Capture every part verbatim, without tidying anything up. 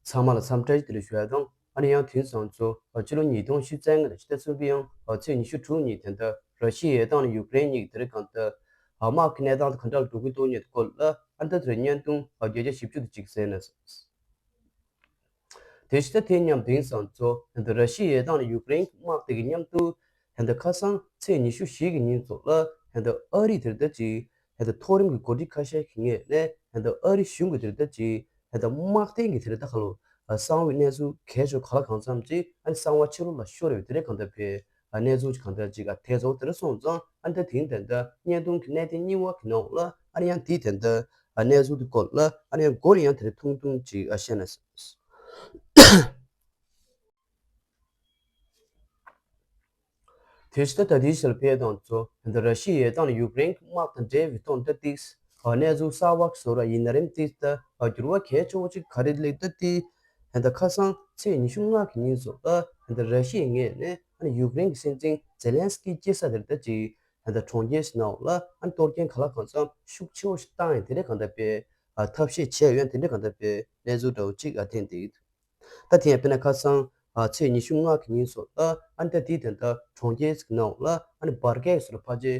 ཚང་མ་ལ་འཚམས་འདྲི་དེ་རིང་ཞུ་ཡ་དང་། ཨ་ནི་ཡང་དུས་སང་ཚོ་ཕྱི་ལོ་ཉིས་སྟོང་ཉི་ཤུ་རྩ་ལྔ་ནས་ཕྱི་ཟླ་གསུམ་པའི་ཡང་ཚེས་ཉི་ཤུ་དྲུག་ཉིན་དེ་འདྲ་ར་ཤི་ཡའི་ཡས་དང་ནས་ཡུཀ་རེན་གཉིས་ཀྱི་དེ་རིང་གང་ལྟར་དམག་གི་གནས་སྟངས་དེ་ག་འདྲ་འགྲོ་གི་འདུག་མིན་སྐོར་ལ་ཨ་ནི་ད་དེ་རིང་བརྙན་ཐུང་བརྒྱ་ཆ་བཞི་བཅུ་དེ་གཅིག་གསན་ན། དེ་ཕྱི་ཟླ་དེ་མཉམ་དེང་སང་ཚོ་ད་ར་ཤི་ཡའི་ཡས་དང་ནས་ཡུཀ་རེན་གྱི་དམག་དེ་གི་མཉམ་དུ་ད་ཁ་སང་ཚེས་ཉི་ཤུ་བཞི་གི་ཉིན་ཚོ་ལ་ད་ཨ་རི་དེ་ད་ཅིག་ད་མཐོ་རིམ་གྱི་འགོ་ཁྲིད་ཁ་ཤས་ཀྱི་ངོས་ནས་ད་ཨ་རི་གཞུང་གི་དེ་ད་ཅིག་ད་དམག་དོན་གྱི་དེ་ད་ཁ་ལོ་གསང་བའི་གནས་ཚུལ་གལ་ཆེ་ག་ལ་གང་འཚམ་ཅིག་ཨ་ནི་གསང་བ་ཕྱི་ལོགས་ལ་ཤོར་བའི་དེ་རེད། གང་ལྟར་བས་གནས་ཚུལ་གང་ལྟར་ཅིག་ཨ་དེ་ཚོ་དེ་རེད་སོང་ཙང་ཨ་ནི་ད་དེང་ད་ད་བརྙན་ཐུང་གི་གནད་དོན་གཉིས་པ་གི་ནང་ལ་ཨ་ནི་ཡང་དེའི་དེ་ད་གནས་ཚུལ་དེ་སྐོར་ལ་ཨ་ནི་ཡང་མགོ་ནས་ཡང་དེ་རེད་ཐུང་ཐུང་ཅིག་ཨ་བཤད་ན། དེ་ཕྱི་ད་ལྟ་དེའི་ཕྱིར་ཕེ་དང་ཚོ་ད་ར་ཤི་ཡའི་ཡས་དང་ནས་ཡུཀ་རེན་གྱི་དམག་དང་འབྲེལ་བའི་ཐོག་ད་ཏིག་གནས་ཚུལ་གསར་བ་བཟོ་ར་ཡིན་ན་རིམ་ཏིག་ད་འགྱུར་བ་གལ་ཆེ་བོ་ཅིག་ག་རེ་ལེགས་ད་ཏིག་ད་ཁ་སང་ཚེས་ཉི་ཤུ་ལྔ་གི་ཉིན་སོགས་ལ་ད་ར་ཤི་ཡའི་ངོས་ནས་ཡུཀ་རེན་གྱི་སྲིད་འཛིན་ཛེ་ལན་སི་ཀི་སྐྱེས་ས་དེར་ད་ཅིག་ད་གྲོང་ཁྱེར་ཞིག་ནང་ལ་གཏོར་སྐྱོན་ག་ལ་གང་འཚམ་ཤུགས་ཆེ་བོ་ཞིག་བཏང་ཡང་དེ་འདྲ་གང་ལྟར་བས་ཐབས་ཤེས་བྱས་ཡོད་དེ་འདྲ་གང་ལྟར་བས་གནས་ཚུལ་འདྲ་བོ་ཅིག་ཐོན་ཏེ། ད་དེ་ཡང་དཔེར་ན་ཁ་སང་ཚེས་ཉི་ཤུ་ལྔ་གི་ཉིན་སོགས་ལ་ཨ་ནི་ད་དེའི་དེ་འདྲ་གྲོང་ཁྱེར་ཞིག་ནང་ལ་ཨ་ནི་འབར་གས་སོགས་ལ་ཕལ་ཆེར་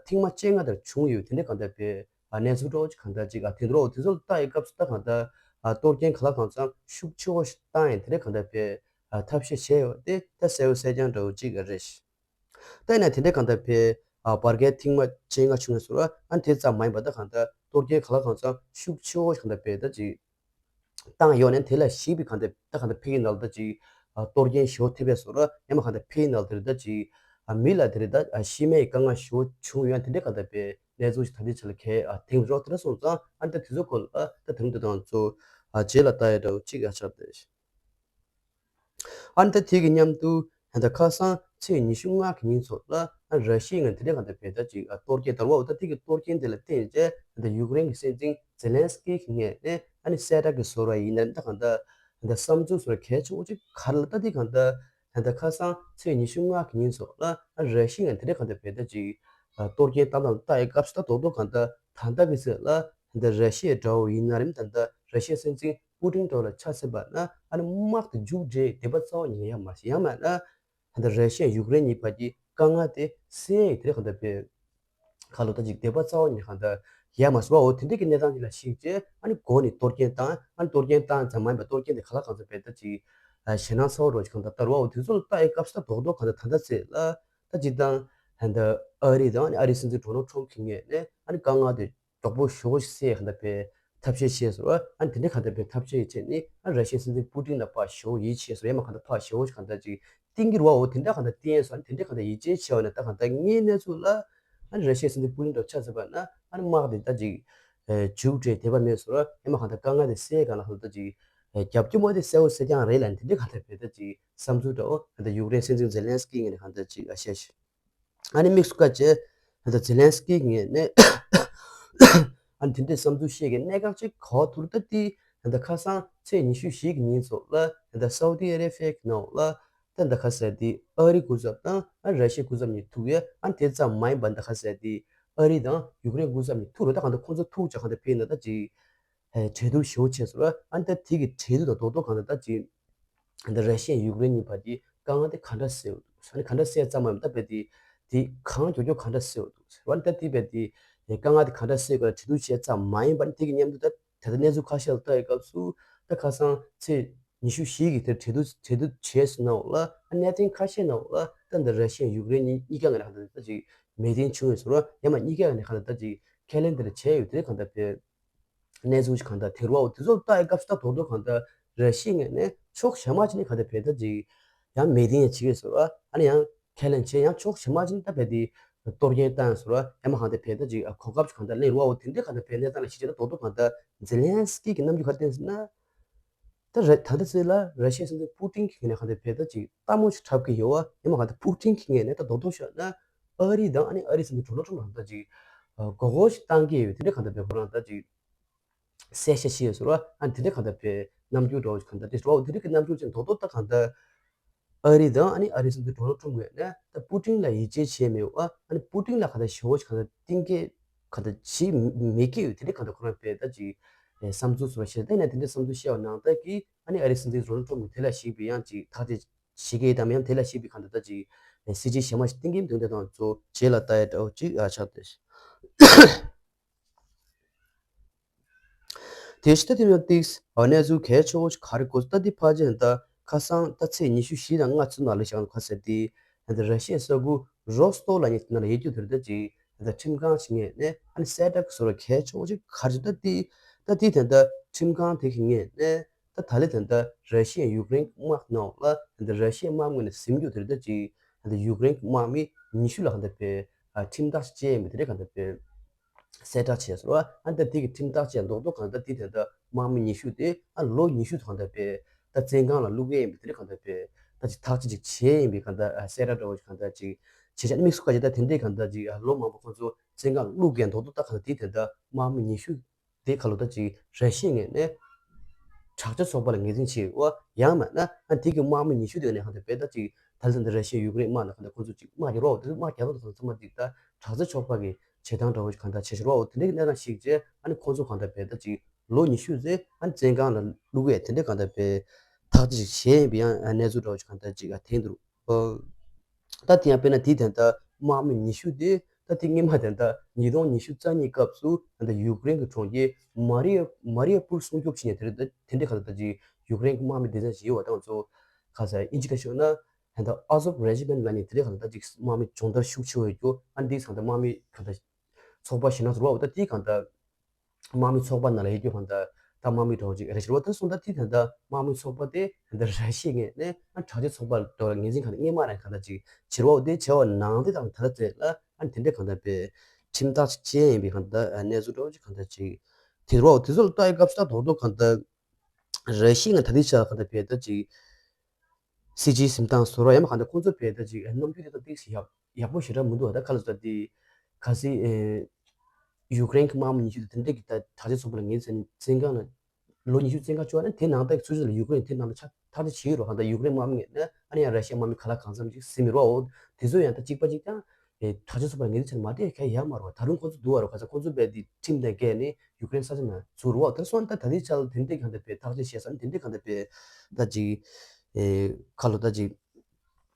ཐེངས་མ་བཅོ་ལྔ་ལྟར་བྱུང་ཡོད་དེ་འདྲ་གང་ལྟར་བས་གནས་ཚུལ་འདྲ་བོ་ཅིག་གང་ལྟར་ཅིག་ཐོན་འདུག་དེ་ཚོ་ལ་ལྟ་ཡི་སྐབས་སུ་ད་གང་ལྟར་གཏོར་སྐྱོན་ག་ལ་གང་འཚམ་ཤུགས་ཆེ་བོ་ཞིག་བཏང་ཡང་དེ་འདྲ་གང་ལྟར་བས་ཐབས་ཤེས་བྱས་ཡོད་དེ་ད་གསལ་བོ་གསལ་རྐྱང་འདྲ་བོ་ཅིག་རེད། ད་ཡིན་ན་དེ་འདྲའི་གང་ལྟར་བས་འབར་གས་ཐེངས་མ་བཅོ་ལྔ་བྱུང་བའི་བཟོ་འདྲ་ཨ་ནི་དེ་ཙམ་མ་ཡིན་པ་ད་གང་ལྟར་གཏོར་སྐྱོན་ག་ལ་གང་འཚམ་ཤུགས་ཆེ་བོ་གང་ལྟར་བས་ད་ཅིག་བཏང་ཡོད་ནས་དེ་ལ་གཞིགས་པའི་གང་ལྟར་ད་གང་ལྟར་ཕ་གིའི་ནང་ལ་ད་ཅིག་གཏོར་སྐྱོན་ཞེ་པོ་ཐེབས་པའི་བཟོ་འདྲ་ཡང་མ་གང་ལྟར་ཕ་གིའི་ནང་ལ་དེར་ད་ཅིག་མི་ལ་དེར་ད་ཤི་རྨས་དཀའ་ངལ་ཞེ་པོ་བྱུང་ཡོད་དེ་འདྲའི་གང་ལྟར་བས་གནས་ཚུལ་ཞིག་ད་ལྟའི་ཆ་ལ་གས་ཐེངས་རོགས་དེ་འདྲ་སོང་ཙང་ཨ་ནི་ད་དེ་ཚོ་སྐོར་ལ་ད་དེ་རིང་དེ་དང་ཚོ་རྗེས་ལ་ལྟ་ཡ་འདྲ་བོ་ཅིག་ཡ་ཆགས་བསྡད། ཨ་ནི་ད་དེ་གི་མཉམ་དུ་ད་ཁ་སང་ཚེས་ཉི་ཤུ་ལྔ་གི་ཉིན་ཚོ་ལ་ཨ་ར་ཤི་ཡ་ངོས་དེ་འདྲའི་གང་ལྟར་བས་ད་ཅིག་གཏོར་སྐྱོན་དར་བའོ། ད་དེ་གི་གཏོར་སྐྱོན་དེ་ལ་བརྟེན་བྱས་ད་ཡུཀ་རེན་གྱི་སྲིད་འཛིན་ཛེ་ལན་སི་ཀི་གི་ངོས་ནས་ཨ་ནི་གསལ་བསྒྲགས་ཀྱི་བཟོ་འདྲ་ཡིན་ན་ད་གང་ལྟར་ད་བསམ་ཚུལ་བཟོ་འདྲ་གལ་ཆེ་བོ་ཅིག་ག་རེ་ལ་ད་དེ་གང་ལྟར་ད་ཁ་སང་ཚེས་ཉི་ཤུ་ལྔ་གི་ཉིན་ཚོ་ལ་ཨ་ར་ཤི་ཡ་ངོས་དེ་འདྲའི་གང་ལྟར་བས་ད་ཅིག་གཏོར་སྐྱོན་བཏང་སྟངས་ལ་ལྟ་ཡི་སྐབས་སུ་ད་རྡོག་རྡོག་གང་ལྟར་ད་ལྟ་གི་ཚེ་ལ་ད་ར་ཤི་ཡ་འདྲ་བོ་ཡིན་ན་རིམ་ད་ལྟ་ར་ཤི་ཡ་སྲིད་འཛིན་པུ་ཏིན་འདྲ་བོ་ལ་ཆ་མཚོན་པ་ན་ཨ་ནི་དམག་དེ་མཇུག་སྒྲིལ་དེ་བ་རྩ་བ་ཉིད་ཡང་མ་ཤེས་ཡང་མ་ན་ད་ལྟ་ར་ཤི་ཡ་ཡུཀ་རེན་གཉིས་བར་གྱི་དཀའ་ངལ་དེ་སེལ་ཡག་དེ་གང་ལྟར་བས་ཁ་ལོ་ད་ཅིག་དེ་བ་རྩ་བ་ཉིད་གང་ལྟར་ཡང་མ་སོང་བའོ། དེ་འདྲ་གི་གནས་སྟངས་ཅིག་ལ་གཞིགས་བྱས་ཨ་ནི་འགོ་ནས་གཏོར་སྐྱོན་བཏང་ཨ་ནི་གཏོར་སྐྱོན་བཏང་ཙམ་མ་ཡིན་པ་གཏོར་སྐྱོན་དེ་ག་ལ་གང་ཚ་བས་ད་ཅིག་ཞེད་སྣང་ཚ་བོ་རོ་ཅིག་གང་ལྟར་བསྟར་བའོ། དེ་ཚོ་ལ་ལྟ་ཡི་སྐབས་སུ་ད་རྡོག་རྡོག་གང་ལྟར་ད་ལྟ་ཚེ་ལ་ད་ཅིག་དང་ད་ལྟ་ཨ་རི་དང་ཨ་རིའི་སྲིད་འཛིན་ཌོ་ནལ་ཊམ་གྱི་ངོས་ནས་ཨ་ནི་དཀའ་ངལ་དེ་མགྱོགས་པོ་ཞེ་པོ་ཞིག་སེལ་གང་ལྟར་བའི་ཐབས་ཤེས་བྱས་སོང་། ཨ་ནི་དེ་འདྲ་གང་ལྟར་བའི་ཐབས་ཤེས་བྱས་ནས་ཨ་ནི་ར་ཤི་ཡའི་སྲིད་འཛིན་པུ་ཏིན་ལ་ཕར་ཞེ་པོ་ཡིད་ཆེས་སོང་། ཡང་མ་གང་ལྟར་ཕར་ཞེ་པོ་ཞིག་གང་ལྟར་ཅིག་བསྟན་གྱི་རེད་བའོ། དེ་འདྲ་གང་ལྟར་བསྟན་སོང་། ཨ་ནི་དེ་འདྲ་གང་ལྟར་ཡིད་ཆེས་བྱས་པ་ན་ད་གང་ལྟར་དངོས་གནས་ཚུལ་ལ་ཨ་ནི་ར་ཤི་ཡའི་སྲིད་འཛིན་པུ་ཏིན་འདྲ་ཆ་མཚོན་པ་ན་ཨ་ནི་དམག་དེ་ད་ཅིག་མཇུག་སྒྲིལ་བདེ་བ་མེད་སོང་། ཡང་མ་གང་ལྟར་དཀའ་ངལ་དེ་སེལ་གང་ལ་གང་ལྟར་ཅིག་རྒྱབ་སྐྱོར་མ་དེ་གསལ་པོ་གསལ་རྐྱང་རེད་ལ་ནི་དེ་འདྲ་གང་ལྟར་བའི་ད་ཅིག་བསམ་ཚུལ་འདྲ་བོ་ད་ལྟ་ཡུཀ་རེན་སྲིད་འཛིན་ཛེ་ལན་སི་ཀི་ངོས་ནས་གང་ལྟར་ཅིག་ཨ་བཤད་ཤག་ཨ་ནི་དམིགས་སུ་བཀར་བྱས་ད་ལྟ་ཛེ་ལན་སི་ཀི་ངོས་ནས་ཨ་ནི་དེ་འདྲའི་བསམ་ཚུལ་བཤད་མཁན་གནད་འགག་ཅིག་གོ་ཐུབ་ད་དེ་ད་ལྟ་ཁ་སང་ཚེས་ཉི་ཤུ་བཞི་གི་ཉིན་ཚོ་ལ་ད་ལྟ་སའུ་ཏི་ཨ་རེ་བྷི་ཡའི་ནང་ལ་ད་ལྟ་ཁ་ཟེར་དེ་ཨ་རི་སྐུ་ཚབ་དང་ཨ་ར་ཤི་ཡའི་སྐུ་ཚབ་གཉིས་ཐུག་ཡོད། ཨ་ནི་དེ་ཙམ་མ་ཡིན་པ་ད་ལྟ་ཁ་ཟེར་དེ་ཨ་རི་དང་ཡུཀ་རེན་སྐུ་ཚབ་གཉིས་ཐུག་རེད། ད་གང་ལྟར་ཁོང་ཚོ་ཐུག་བྱས་གང་ལྟར་ཕེབས་ན་ད་ཅིག་གྲོས་བསྡུར་ཞེ་པོ་བྱས་སོང་། ཨ་ནི་ད་དེ་གི་གྲོས་བསྡུར་དང་རྡོག་རྡོག་གང་ལྟར་ད་ཅིག་ད་ར་ཤི་ཡ་ཡུཀ་རེན་གཉིས་བར་གྱི་དཀའ་ངལ་དེ་ག་འདྲ་སེལ་བ་འདུག་ཨ་ནི་ག་འདྲ་སེལ་ཙམ་མ་ཡིན་པར་ད་བས་དེ་དེ་གང་མགྱོགས་མགྱོགས་ག་འདྲ་སེལ་བ་འདུག་ཟེར་བ་ནི་ད་དེ་བས་དེ་དཀའ་ངལ་དེ་ག་འདྲ་སེལ་དགོས་ལ་གྲོས་བསྡུར་བྱས་ཙམ་མ་ཡིན་པར་དེ་གི་མཉམ་དུ་ད་ད་ལྟ་གནས་ཚུལ་ཁ་ཤས་ལ་ལྟ་ཡི་སྐབས་སུ་ད་ཁ་སང་ཚེས་ཉི་ཤུ་བཞི་གི་དེར་གྲོས་བསྡུར་གྲོས་བསྡུར་བྱས་སོང་ནའང་ལ་ཨ་གནད་དོན་ཁ་ཤས་ནའང་ལ་ད་འདི་ར་ཤི་ཡ་ཡུཀ་རེན་གཉིས་གཉིས་ཀ་ངོས་ནས་ག་འདྲ་ད་ཅིག་མོས་མཐུན་བྱུང་ཡོད་ཟེར་བ་ཡང་མ་གཉིས་ཀ་ངོས་ནས་ག་འདྲ་ད་ཅིག་ཁས་ལེན་དེ་འདྲ་བྱས་ཡོད། དེ་གང་ལྟར་བས། གནས་ཚུལ་ཞིག་གང་ལྟར་དེ་རུ་བ་འོ་དེ་ཚོ་ལྟ་ཡི་སྐབས་སུ་ད་རྡོག་རྡོག་གང་ལྟར་ར་ཤི་ཡའི་ངོས་ནས་ཕྱོགས་གཞན་མ་ཅིག་ནས་གང་ལྟར་བས་ད་ཅིག་ཡང་མོས་མཐུན་ཡང་བྱེད་ཀྱི་ཡོད་ཟེར་བ་ཨ་ནི་ཡང་ཁས་ལེན་བྱས་ཡང་ཕྱོགས་གཞན་མ་ཅིག་ནས་ད་བས་དེ་གཏོར་སྐྱོན་བཏང་ཡང་ཟེར་བ་ཡང་མ་གང་ལྟར་བས་ད་ཅིག་གོ་སྐབས་ཤིག་གང་ལྟར་ལེན་རུ་བ་འོ་དེ་འདྲའི་གང་ལྟར་བས་གནས་སྟངས་ལ་གཞི་བྱས་ད་རྡོག་རྡོག་གང་ལྟར་ཛེ་ལན་སི་ཀི་གི་རྣམ་འགྱུར་ག་རེ་བསྟན་ཟེར་ན། ད་རེད་ད་ལྟ་ཚེ་ལ་ར་ཤི་ཡའི་སྲིད་འཛིན་པུ་ཏིན་གྱི་ངོས་ནས་གང་ལྟར་བས་ད་ཅིག་ལྟད་མོ་ཞིག་འཁྲབ་ཀྱི་ཡོད་བ་ཡང་མ་གང་ལྟར་པུ་ཏིན་གྱི་ངོས་ནས་ད་རྡོག་རྡོག་བཤད་ན་ཨ་རི་དང་ཨ་ནི་ཨ་རིའི་སྲིད་འཛིན་ཌོ་ནལ་ཊམ་ལ་ད་ཅིག་མགོ་སྐོར་ཞིག་བཏང་གི་ཡོད། དེ་འདྲའི་གང་ལྟར་བས་ཁོ་རང་ད་ཅིག་གསལ་བཤད་བྱས་ཡོད་ཟེར་བ་ཨ་ནི་དེ་འདྲའི་གང་ལྟར་བས་རྣམ་འགྱུར་འདྲ་བོ་ཞིག་གང་ལྟར་དེ་ཟེར་བ་འོ་དེ་འདྲའི་གི་རྣམ་འགྱུར་ཅན་རྡོག་རྡོག་ད་གང་ལྟར། ཨ་རི་དང་ཨ་ནི་ཨ་རིའི་སྲིད་འཛིན་ཌོ་ནལ་ཊམ་ངོས་ནས་ད་པུ་ཏིན་ལ་ཡིད་ཆེས་བྱས་མེད་པ་ཨ་ནི་པུ་ཏིན་ལ་ག་འདྲ་ཞེ་པོ་ཞིག་ག་འདྲ་གཏིང་སྐྱེས་ག་འདྲ་བྱེད་མི་དགོས་ཡོད། དེ་འདྲའི་ག་འདྲ་ཁོ་རང་བས་ད་ཅིག་ བསམ་ཚུལ་བཟོ་བ་ཞིག་རེད། ད་ཡིན་ན་དེ་འདྲའི་བསམ་ཚུལ་བཤད་པ་ནང་ལྟར་གྱི་ཨ་ནི་ཨ་རིའི་སྲིད་འཛིན་རོ་ནལ་ཊམ་གྱིས་དེ་ལ་གཞིགས་པའི་ཡང་ཅིག་ཐག་གཅོད་བྱེད་ཀྱི་ཡོད་དམ། ཡང་དེ་ལ་གཞིགས་པའི་གང་ལྟར་ད་ཅིག་སྲིད་ཇུས་གཞན་མ་ཞིག་བཏིང་གི་ཡིན་དོན་དེ་དང་གཙོ་རྗེས་ལ་ལྟ་ཡ་འདྲ་བོ་ཅིག་ཨ་ཆགས་ཏེ། དེ་ཕྱི་ད་དེ་ཡང་ཏིགས་གནས་ཚུལ་གལ་ཆེ་བོ་ཞིག་ག་རེ་གོ་ད་འདི་ཕལ་ཆེར་ད་ཁ་སང་ད་ཚེས་ཉི་ཤུ་བཞི་དང་ལྔ་ཚུན་ནང་ལ་ཞག་ཁ་ཟེར་ཏེ་ད་ར་ཤི་ཡའི་ས་ཁུལ་རོ་སི་ཏོབ་ལབ་མཁན་དེ་ནང་ལ་ཡོད་རྒྱུ་དེ་རེད། ད་ཅིག་ད་ཁྲིམས་ཁང་ཞིག་ངེས་ནས་ཨ་ནི་གསལ་བསྒྲགས་བཟོ་ར་གལ་ཆེ་བོ་ཞིག་ག་རེ་ད་དེ་ད་དེ་ད་ད་ཁྲིམས་ཁང་དེ་ཞིག་ངེས་ནས་ད་ད་ལེ་ད་ད་ར་ཤི་ཡའི་ཡུཀ་རེན་དམག་ནང་ལ་ད་ར་ཤི་ཡའི་དམག་ངོས་ནས་ཟིན་རྒྱུ་དེ་རེད། ད་ཅིག་ད་ཡུཀ་རེན་དམག་མི་ཉི་ཤུ་ལ་ཧ་ད་པའི་ཁྲིམས་ཐག་བཅད་ཡིན་པ་དེ་རེད། གང་ལྟར་པའི་གསལ་བསྒྲགས་བྱས་སོང་། ཨ་ནི་ད་དེ་གི་ཁྲིམས་ཐག་བཅད་རྡོག་རྡོག་གང་ལྟར་དེ་དེ་འདྲ་དམག་མི་ཉི་ཤུ་དེ་ཨ་ལོ་ཉི་ཤུ་གང་ལྟར་པའི་ད་བཙོན་ཁང་ལ་བླུག་གི་ཡིན་པ་དེ་རེད། གང་ལྟར་པའི་ད་ཅིག་ཐག་གཅོད་ཅིག་བྱས་ཡིན་པའི་གང་ལྟར་གསལ་བསྒྲགས་འདྲ་བོ་ཞིག་གང་ལྟར་ཅིག་བྱས་བྱས་དམིགས་སུ་བཀར་བྱས་ད་དེ་འདྲའི་གང་ལྟར་ཅིག་ལོ་མང་པོ་ཁོང་ཚོ་བཙོན་ཁང་ལ་བླུག་གི་རྡོག་རྡོག་ད་གང་ལྟར་དེ་དེ་འདྲ་དམག་མི་ཉི་ཤུ་དེ་ཁ་ལོ་ད་ཅིག་ར་ཤི་ཡ་ངོས་ནས་དྲག་ཆས་ཚོགས་པ་ལ་ངོས་འཛིན་བྱེད་འོ་ཡང་མིན་ན་ཨ་དེ་གི་དམག་མི་ཉི་ཤུ་དེ་ནས་གང་ལྟར་པའི་ད་ཅིག་ད་ལྟ་འདི་ར་ཤི་ཡ་ཡུཀ་རེན་དམག་ནང་གང་ལྟར་ཁོང་ཚོ་ཅིག་དམག་རྒྱག་རོགས་དེ་དམག་རྒྱག་རོགས་དང་ཚང་མ་ཅིག་ད་དྲག་ཆས་ཚོགས་པ་གི་བྱེད་སྟངས་འདྲ་བོ་ཞིག་གང་ལྟར་བྱེད་ཤོར་བ་འོ་དེ་འདྲའི་གནས་སྟངས་ཤིག་རྗེས་ཨ་ནི་ཁོང་ཚོ་གང་ལྟར་བས་ད་ཅིག་ལོ་ཉི་ཤུ་ཙམ་ཨ་ནི་བཙོན་ཁང་ལ་བླུག་ཡས་དེ་འདྲའི་གང་ལྟར་བས་ཐག་གཅོད་ཅིག་བྱས་ཡིན་པའི་ཡང་གནས་ཚུལ་འདྲ་བོ་ཞིག་གང་ལྟར་ཅིག་ཐོན་འདུག་ཨོ། ད་དེ་ཡང་དཔེར་ན་དེའི་དོན་དག་དམག་མི་ཉི་ཤུ་དེ་ད་དེ་སྔོན་མ་དོན་དག་ཉིས་སྟོང་ཉི་ཤུ་རྩ་གཉིས་སྐབས་སུ་ད་ཡུཀ་རེན་གྱི་གྲོང་ཁྱེར་མ་རི་ཡ་མ་རི་ཡ་པུལ་སྲུང་སྐྱོབ་བྱས་ནས་དེ་རེད། དེ་འདྲའི་གང་ལྟར་ཅིག་ཡུཀ་རེན་གྱི་དམག་མི་སྡེ་ཚན་ཞིག་ཡོད་པ་དང་ཚོ་ག་ས་ཨིན་ཇི་སྐད་ཤོད་ན། ད་ལྟ་ཨ་ཟོབ་རེ་ཇི་མེན་ལབ་ནས་དེ་རིང་གང་ལྟར་ཅིག་དམག་མི་སྦྱོང་བརྡར་ཤུགས་ཆེ་བོ་ཡོད་རྒྱུ་ཨ་འདིས་གང་ལྟར་དམག་མི་གང་ལྟར་ཚོགས་པ་ཞིག་ན་ཟུར་བ་འོ་ད་དེའི་གང་ལྟར་དམག་མི་ཚོགས་པ་ནང་ལ་ཡོད་རྒྱུ་གང་ལྟར་ད་དམག་མི་གྲོགས་ཅིག་རེ་ཞིག་རོ་ད་སོང་ད་དེ་ད་ལྟ་དམག་མི་ཚོགས་པ་དེ་ད་ལྟ་ར་ཤི་ཡ་ངོས་ནས་ཨ་དྲག་ཆས་ཚོགས་པ་འགྲོ་ངོས་འཛིན་གང་ལྟར་སྔོན་མ་རང་གང་ལྟར་ཅིག་བྱེད་རོགས་དེ་བྱས་པ་ནང་དེ་དང་ད་ལྟ་དེ་ལ་ཨ་དེ་འདྲ་གང་ལྟར་པའི་ཁྲིམས་ཐག་ཅིག་བཅད་ཡིན་པའི་གང་ལྟར་གནས་ཚུལ་འགྲོ་ཅིག་གང་ལྟར་ཅིག་དེ་རོགས་དེ་ཚོ་ལ་ལྟ་ཡི་སྐབས་སུ་ད་རྡོག་རྡོག་གང་ལྟར་ར་ཤི་ཡ་ང་ད་ལྟའི་ཆ་གང་ལྟར་པའི་ད་ཅིག་སྲིད་ཇུས་འཛིན་སྟངས་བཟོ་ར་ཡ་མ་གང་ལྟར་ཁོང་ཚོ་བས་ད་ཅིག་རྣམ་འགྱུར་དེ་དང་ཏིག་ཡག་ཡག་པོ་ཞེ་དྲག་མི་འདུག་ད་ཁ་ལ་ཟ་དེ་ག་སི་ཡུཀ་རེན་གྱི་དམག་མི་ཉི་ཤུ་དེ་དེ་འདྲས་ཀྱི་ད་དྲག་ཆས་ཚོགས་པ་ལ་ངེས་ཟིན་བཙོན་ཁང་ལ་ལོ་ཉི་ཤུ་བཙོན་ཁང་བཅུག་ན་དེ་ནང་ད་ཚུལ་ཆུ་ལ་ཡུཀ་རེན་དེ་ནང་ལ་ཆ་ཐག་གཅོད་བྱེད་ཡོད་རོགས་གང་ལྟར་ཡུཀ་རེན་དམག་མི་ངེས་ན་ཨ་ནི་ཡང་ར་ཤི་ཡ་དམག་མི་ག་ལ་གང་འཚམ་ཅིག་ཟིན་མི་རོགས་འོ་དེ་ཚོ་ཡང་ད་གཅིག་པ་གཅིག་ཀྱང་དྲག་ཆས་ཚོགས་པ་ལ་ངེས་ཟིན་ཆ་མ་དེ་ག་ཡ་མ་རོགས་ད་རུང་ཁོང་ཚོ་འདུག་བ་རོགས་ག་ས་ཁོང་ཚོ་བས་དེ་ཁྲིམས་དང་འགལ་ནས་ཡུཀ་རེན་ས་ཆ་ནང་ཚུར་རོགས་དེ་སོང་ད་ད་ལྟའི་ཆ་ལ་དེ་འདྲས་གང་ལྟར་པའི་ཐག་གཅོད་བྱས་ས་ནི་དེ་འདྲས་གང་ལྟར་པའི་ད་ཅིག་ཁ་ལོ་ད་ཅིག་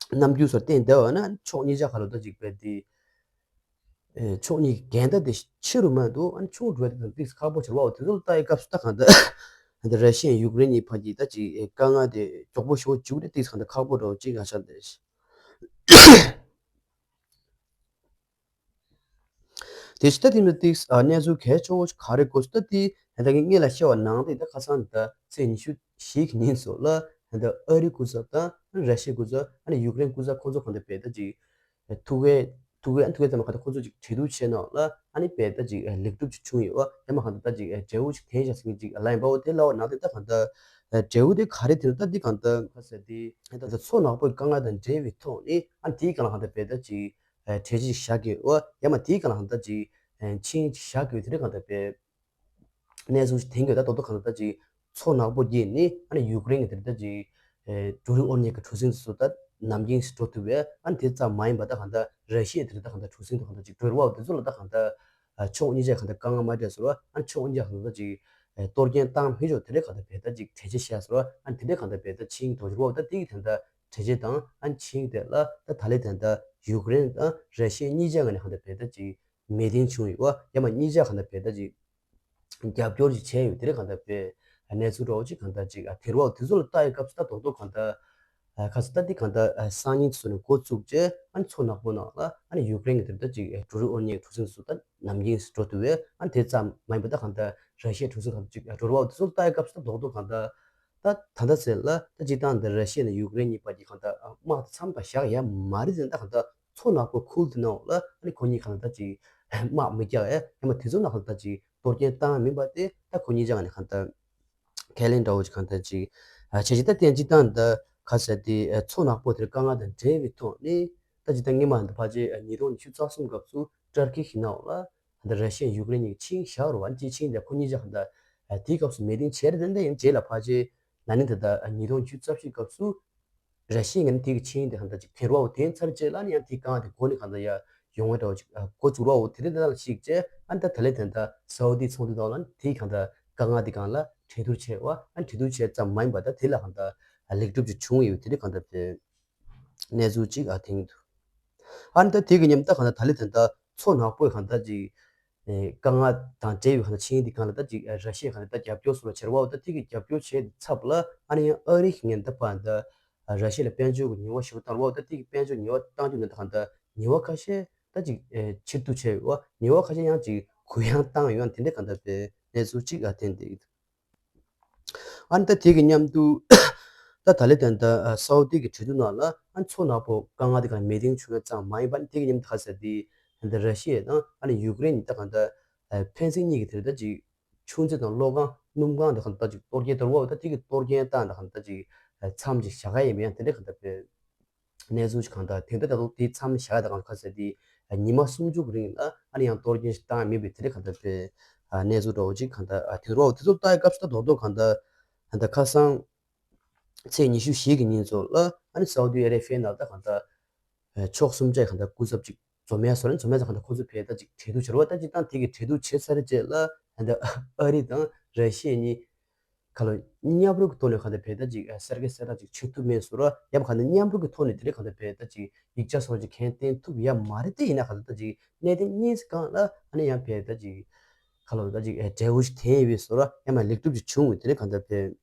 རྣམ་འགྱུར་སོགས་བསྟན་བསྡད་པ་ན་ཕྱོགས་གཉིས་ཆ་ཁ་ལོ་ད་ཅིག་པའི་དེ་ཕྱོགས་གཉིས་ཀྱི་འགལ་ཟླ་དེ་ཆེ་རུ་མ་གཏོགས་ཨ་ནི་ཆུང་རུ་འགྲོ་བ་དེ་དང་ཏིག་ཁག་པོ་ཆེ་རུ་བ་འོ་དེ་ཚོ་ལ་ལྟ་ཡི་སྐབས་སུ་ད་གང་ལྟར་ད་ར་ཤི་ཡ་ཡུཀ་རེན་གཉིས་བར་གྱི་ད་ཅིག་དཀའ་ངལ་དེ་མགྱོགས་པོ་ཞེ་པོ་འཇུག་ནས་ཏིག་གང་ལྟར་ཁག་པོ་འགྲོ་ཅིག་ང་ཆ་འདི། དེ་ཕྱི་ད་དེ་མི་ཏིག་གནས་ཚུལ་གལ་ཆེ་བོ་ག་རེ་དགོས་སུ་ད་དེ་ད་ངས་སྔོན་ལ་བཤད་པ་ནང་དེ་ད་ཁ་སང་ད་ཚེས་ཉི་ཤུ་བཞི་གི་ཉིན་སོགས་ལ་ད་ཨ་རི་སྐུ་ཚབ་དང་ར་ཤི་ཡའི་སྐུ་ཚབ་ཨ་ནི་ཡུཀ་རེན་སྐུ་ཚབ་ཁོང་ཚོ་གང་ལྟར་བས་ད་ཅིག་ཐུག་གས་ཐུག་གས་ཨ་ཐུག་གས་ཙམ་མ་གང་ལྟར་ཁོང་ཚོ་ཅིག་གྲོས་བསྡུར་བྱས་ནང་ལ་ཨ་ནི་བས་ད་ཅིག་ལེགས་གྲུབ་ཅིག་བྱུང་ཡོད་ཨ་ཡང་མ་གང་ལྟར་ད་ཅིག་འབྲས་བུ་ཅིག་ཐོན་བཞག་ཟིན་ཅིག་ལ་ཡིན་པའོ་དེ་ལའོ་ནང་དེ་ད་གང་ལྟར་འབྲས་བུ་དེ་ག་རེ་དེ་ད་འདི་གང་ལྟར་ཁ་ཟེར་དེ་ད་ད་མཚོ་ནག་པོའི་དཀའ་ངལ་དང་འབྲེལ་བའི་ཐོག་ནས་ཨ་ནི་དེའི་སྒང་ལ་གང་ལྟར་བས་ད་ཅིག་གྲོས་ཆོད་ཅིག་བཞག་དགོས་ཨོ་ཡང་མ་དེའི་སྒང་ལ་གང་ལྟར་ཅིག་ཆིངས་ཅིག་བཞག་དགོས་དེ་འདྲ་གང་ལྟར་བས་གནས་ཚུལ་ཅིག་ཐོན་དགོས་ད་རྡོག་རྡོག་གང་ལྟར་ཅིག་མཚོ་ནག་པོ་བརྒྱུད་ནས་ཨ་ནི་ཡུཀ་རེན་གྱི་དེ་འདྲ་ཅིག་འབྲུ་རིགས་དབོར་གཉེར་གྱི་གྲུ་གཟིངས་སུ་ད་ནམ་རྒྱུན་ཞིག་འགྲོ་ཐུབ་པས་ཨ་ནི་དེ་ཙམ་མ་ཡིན་པ་ད་གང་ལྟར་ར་ཤི་ཡའི་དེ་འདྲ་ད་གང་ལྟར་གྲུ་གཟིངས་དུ་གང་ལྟར་ཅིག་འགྲོ་རུ་བ་དེ་ཚོ་ལ་ད་གང་ལྟར་ཕྱོགས་གཉིས་ཆ་གང་ལྟར་དཀའ་ངལ་མ་འཕྲད་སོང་ཨ་ནི་ཕྱོགས་གཉིས་ཆ་གང་ལྟར་ཅིག་གཏོར་སྐྱོན་བཏང་མི་ཆོག་དེ་འདྲ་གང་ལྟར་བས་ད་ཅིག་གྲོས་ཆོད་བཞག་སོང་ཨ་ནི་དེ་འདྲ་གང་ལྟར་བས་ད་ཆིངས་འགྲོ་རུ་བ་ད་དེ་གི་དེ་འདྲ་གྲོས་ཆོད་དང་ཨ་ནི་ཆིངས་དེ་ལ་ད་ད་ལས་དེ་འདྲ་ཡུཀ་རེན་དང་ར་ཤི་ཡ་གཉིས་ཆ་ངོས་ནས་གང་ལྟར་བས་ད་ཅིག་མོས་མཐུན་བྱུང་ཡོད་ཨ་ཡང་མ་གཉིས་ཆ་གང་ལྟར་བས་ད་ཅིག་རྒྱབ་སྐྱོར་ཅིག་བྱས་ཡོད་དེ་རེད། གང་ལྟར་བས་གནས་ཚུལ་འདྲ་བོ་ཅིག་གང་ལྟར་ཅིག་ཨ་དེ་རུ་བ་དེ་ཚོ་ལ་ལྟ་ཡི་སྐབས་སུ་ད་རྡོག་རྡོག་གང་ལྟར་ཨ་ཁ་སི་ད་འདི་གང་ལྟར་ཨ་སང་ཉིན་ཚོ་ནས་འགོ་བཙུགས་རྗེས་ཨ་ནི་མཚོ་ནག་པོ་ནང་ལ་ཨ་ནི་ཡུཀ་རེན་གྱི་དེ་ལྟར་ཅིག་ཨ་འབྲུ་རིགས་དབོར་གཉེར་གྲུ་གཟིངས་སུ་ད་ནམ་རྒྱུན་འགྲོ་ཐུབ་པས་ཨ་ནི་དེ་ཙམ་མ་ཡིན་པ་ད་གང་ལྟར་ར་ཤི་ཡའི་གྲུ་གཟིངས་གང་ལྟར་ཅིག་ཨ་འགྲོ་རུ་བ་དེ་ཚོ་ལ་ལྟ་ཡི་སྐབས་སུ་ད་རྡོག་རྡོག་གང་ལྟར་ད་ད་ལྟ་ཚེ་ལ་ད་སྤྱིར་བཏང་འདི་ར་ཤི་ཡ་ནས་ཡུཀ་རེན་གཉིས་བར་གྱི་གང་ལྟར་ཨ་དམག་དེ་མཚམས་ད་བཞག་ཡ་མ་རེད་ཟེར་ན་ད་གང་ལྟར། མཚོ་ནག་པོ་ཁུལ་དེ་ནང་ལ་ཨ་ནི་ཁོ་གཉིས་གང་ལྟར་ཅིག་དམག་མི་རྒྱག་ཨེ་ཡང་མ་དེ་ཚོ་ནང་གང་ལྟར་ཅིག་གཏོར་སྐྱོན་བཏང་མིན་པ་དེ་ད་ཁོ་གཉིས་ཀྱང་ནི་གང་ལྟར་ཁས་ལེན་འདྲ་བོ་ཅིག་གང་ལྟར་ཅིག་ཨ་བྱས་ཅིག་ད་བསྟན་ཅིག་ད་འདི་ཁ་ཟེར་དེ་མཚོ་ནག་པོ་དེར་དཀའ་ངལ་དང་འབྲེལ་བའི་ཐོག་ནས་ད་ཅིག་ད་སྔོན་མ་འདི་ཕལ་ཆེར་ཉིས་སྟོང་ཉི་ཤུ་རྩ་གསུམ་སྐབས་སུ་ཏུར་ཀི་གི་ནང་ལ་ད་ར་ཤི་ཡ་ཡུཀ་རེན་གཉིས་ཆིངས་བཞག་རུ་བ་ཅིག་ཆིངས་དེ་ཁོ་གཉིས་ཀྱང་གང་ལྟར་དེའི་སྐབས་སུ་མོས་མཐུན་བྱས་རེད། དེ་འདྲ་ཡིན་རྗེས་ལ་ཕལ་ཆེར་ན་ནིང་ད་ལྟ་ཉིས་སྟོང་ཉི་ཤུ་རྩ་བཞི་སྐབས་སུ། ར་ཤི་ཡ་ངོས་ནས་དེ་གི་ཆིངས་དེ་གང་ལྟར་ཅིག་འཐེན་རོགས་འཐེན་ཚར་རྗེས་ལ་ནི་ཡང་དེའི་སྒང་དེ་འགོ་ནས་གང་ལྟར་ཡ་ཡོང་བའི་འདྲ་བོ་ཅིག་འགོ་བཙུགས་རོགས་དེ་རིང་དེ་ལ་ཞིག་བྱས་ཨ་ནི་ད་ད་ལས་དེ་འདྲ་སའུ་དི་ཚོང་འདུས་ནང་ལ་ནི་དེའི་གང་ལྟར་ དཀའ་ངལ་དེ་སྒང་ལ་གྲོས་བསྡུར་བྱས་པ། ཨ་ནི་གྲོས་བསྡུར་བྱས་ཙམ་མ་ཡིན་པ། ད་དེ་ལ་གང་ལྟར་ལེགས་གྲུབ་ཅིག་བྱུང་ཡོད། དེ་འདྲ་གང་ལྟར་དཔེ་གནས་ཚུལ་ཅིག་ཨ་ཐོན་གྱི་འདུག་ཨ་ནི་ད་དེ་གི་མཉམ་ད་གང་ལྟར་ད་ལི་ད་ལྟ་མཚོ་ནག་པོའི་གང་ལྟར་ཅིག་ཨེ་དཀའ་ངལ་དང་འབྲེལ་བའི་གང་ལྟར་ཆིངས་ཡིག་འདི་སྒང་ལ་ད་ཅིག་ཨེ་ར་ཤི་ཡས་གང་ལྟར་ད་རྒྱབ་སྐྱོར་སོགས་ལ་བྱེད་ར་བ། ད་དེ་གི་རྒྱབ་སྐྱོར་བྱས་ཚབ་ལ་ཨ་ནི་ཡང་ཨ་རི་གི་ངན་ད་པ་ད་ར་ཤི་ཡ་ལ་དཔལ་འབྱོར་གྱི་ཉེས་པ་ཞེ་པོ་བཏང་ར་བ། ད་དེ་གི་དཔལ་འབྱོར་ཉེས་པ་བཏང་རྒྱུ་ནི་ད་གང་ལྟར་ཉེས་པ་ཁ་ཤས་ད་ཅིག་ཨེ་ཕྱིར་བསྡུ་བྱས་ཡོད་པ། ཉེས་པ་ཁ་ཤས་ཡང་ཅིག་གུ་ཡངས་བཏང་ཡོད། ཡང་དེ་འདྲ་གང་ལྟར་དཔེ་གནས་ཚུལ་ཅིག་ཨ་ཐོན་བསྡད་ཀྱི་འདུག་ཨ་ནི་ད་དེ་གི་མཉམ་དུ་ད་ད་ལི་ད་ལྟ་སའུ་ཏི་གི་གྲོས་བསྡུར་ནང་ལ་ཨ་མཚོ་ནག་པོ་དཀའ་ངལ་དེ་གང་མེད་དེ་བྱུང་ཡ་ཙམ་མ་ཡིན་པ། ཨ་ནི་དེ་གི་མཉམ་དུ་ག་ཟེར་དེ་ད་ར་ཤི་ཡ་དང་ཨ་ནི་ཡུཀ་རེན་ད་གང་ལྟར་ཕན་ཚུན་གཉིས་ཀྱི་དེར་ད་ཅིག་ཆུ་མཛོད་དང་གློག་ཁང་སྣུམ་ཁང་དེ་གང་ལྟར་ཅིག་གཏོར་སྐྱོན་བཏང་ར་བ། ད་དེ་གི་གཏོར་སྐྱོན་བཏང་ད་གང་ལྟར་ཅིག་མཚམས་ཅིག་བཞག་ག་ཡིན་པ། ཡང་དེ་འདྲ་གང་ལྟར་དཔེ་གནས་ཚུལ་ཅིག་གང་ལྟར་དེ་འདྲ་ད་དུང་དེ་མཚམས་བཞག་ད་གང་ལྟར་ག་ཟེར་དེ་ཉི་མ་སུམ་ཅུ་གི་རིང་ལ་ཨ་ནི་ཡང་གཏོར་སྐྱོན་ཞིག་བཏང་མེད་པའི་དེ་འདྲ་གང་ལྟར་དཔེ་གནས་ཚུལ་འདྲ་བོ་ཅིག་གང་ལྟར་ཐོན་ར་བ། དེ་ཚོ་ལྟ་ཡ་སྐབས་སུ་ད་རྡོག་རྡོག་གང་ལྟར་ད་ཁ་སང་ཚེས་ཉི་ཤུ་བཞི་གི་ཉིན་ཚོ་ལ་ཨ་ནི་སའུ་ཏི་ཨ་རེ་བྷི་ཡའི་ནང་ད་གང་ལྟར་ཕྱོགས་གསུམ་ཆའི་གང་ལྟར་སྐུ་ཚབ་ཅིག་འཛོམས་ཡ་བཟོ་ར། འཛོམས་ཡ་ཙང་གང་ལྟར་ཁོ་ཚོ་བས་ད་ཅིག་གྲོས་བསྡུར་བྱེད་ར་བ། ད་ཅིག་ད་དེ་གི་གྲོས་བསྡུར་བྱེད་ཚར་རྗེས་ལ་ད་ཨ་རི་དང་ར་ཤི་ཡ་གཉིས་ཁ་ལོ་མཉམ་རུབ་ཀྱི་ཐོག་ནས་གང་ལྟར་བས་ད་ཅིག་གསར་བརྗེ་གསལ་བསྒྲགས་ཅིག་བྱེད་ཐུབ་མེད་བཟོ་ར། ཡང་གང་ལྟར་མཉམ་རུབ་ཀྱི་ཐོག་ནས་དེ་རིང་གང་ལྟར་བས་ད་ཅིག་ཡིག་ཆ་སོགས་ཅིག་གང་བཏོན་ཐུབ་ཡ་མ་རེད། དེ་ཡིན་ན་གང་ལྟར་ད་ཅིག་གནད་དོན་གཉིས་སྒང་ལ་ཨ་ནི་ཡང་བས་ད་ཅིག་ཁ་ལོ་ད་ཅིག་འབྲས་བུ་ཞིག་ཐོན་ཡོད་བཟོ་ར། ཡང་མ་ལེགས་གྲུབ་ཅིག་བྱུང་བས་དེ་རིང་གང་ལྟར་བས།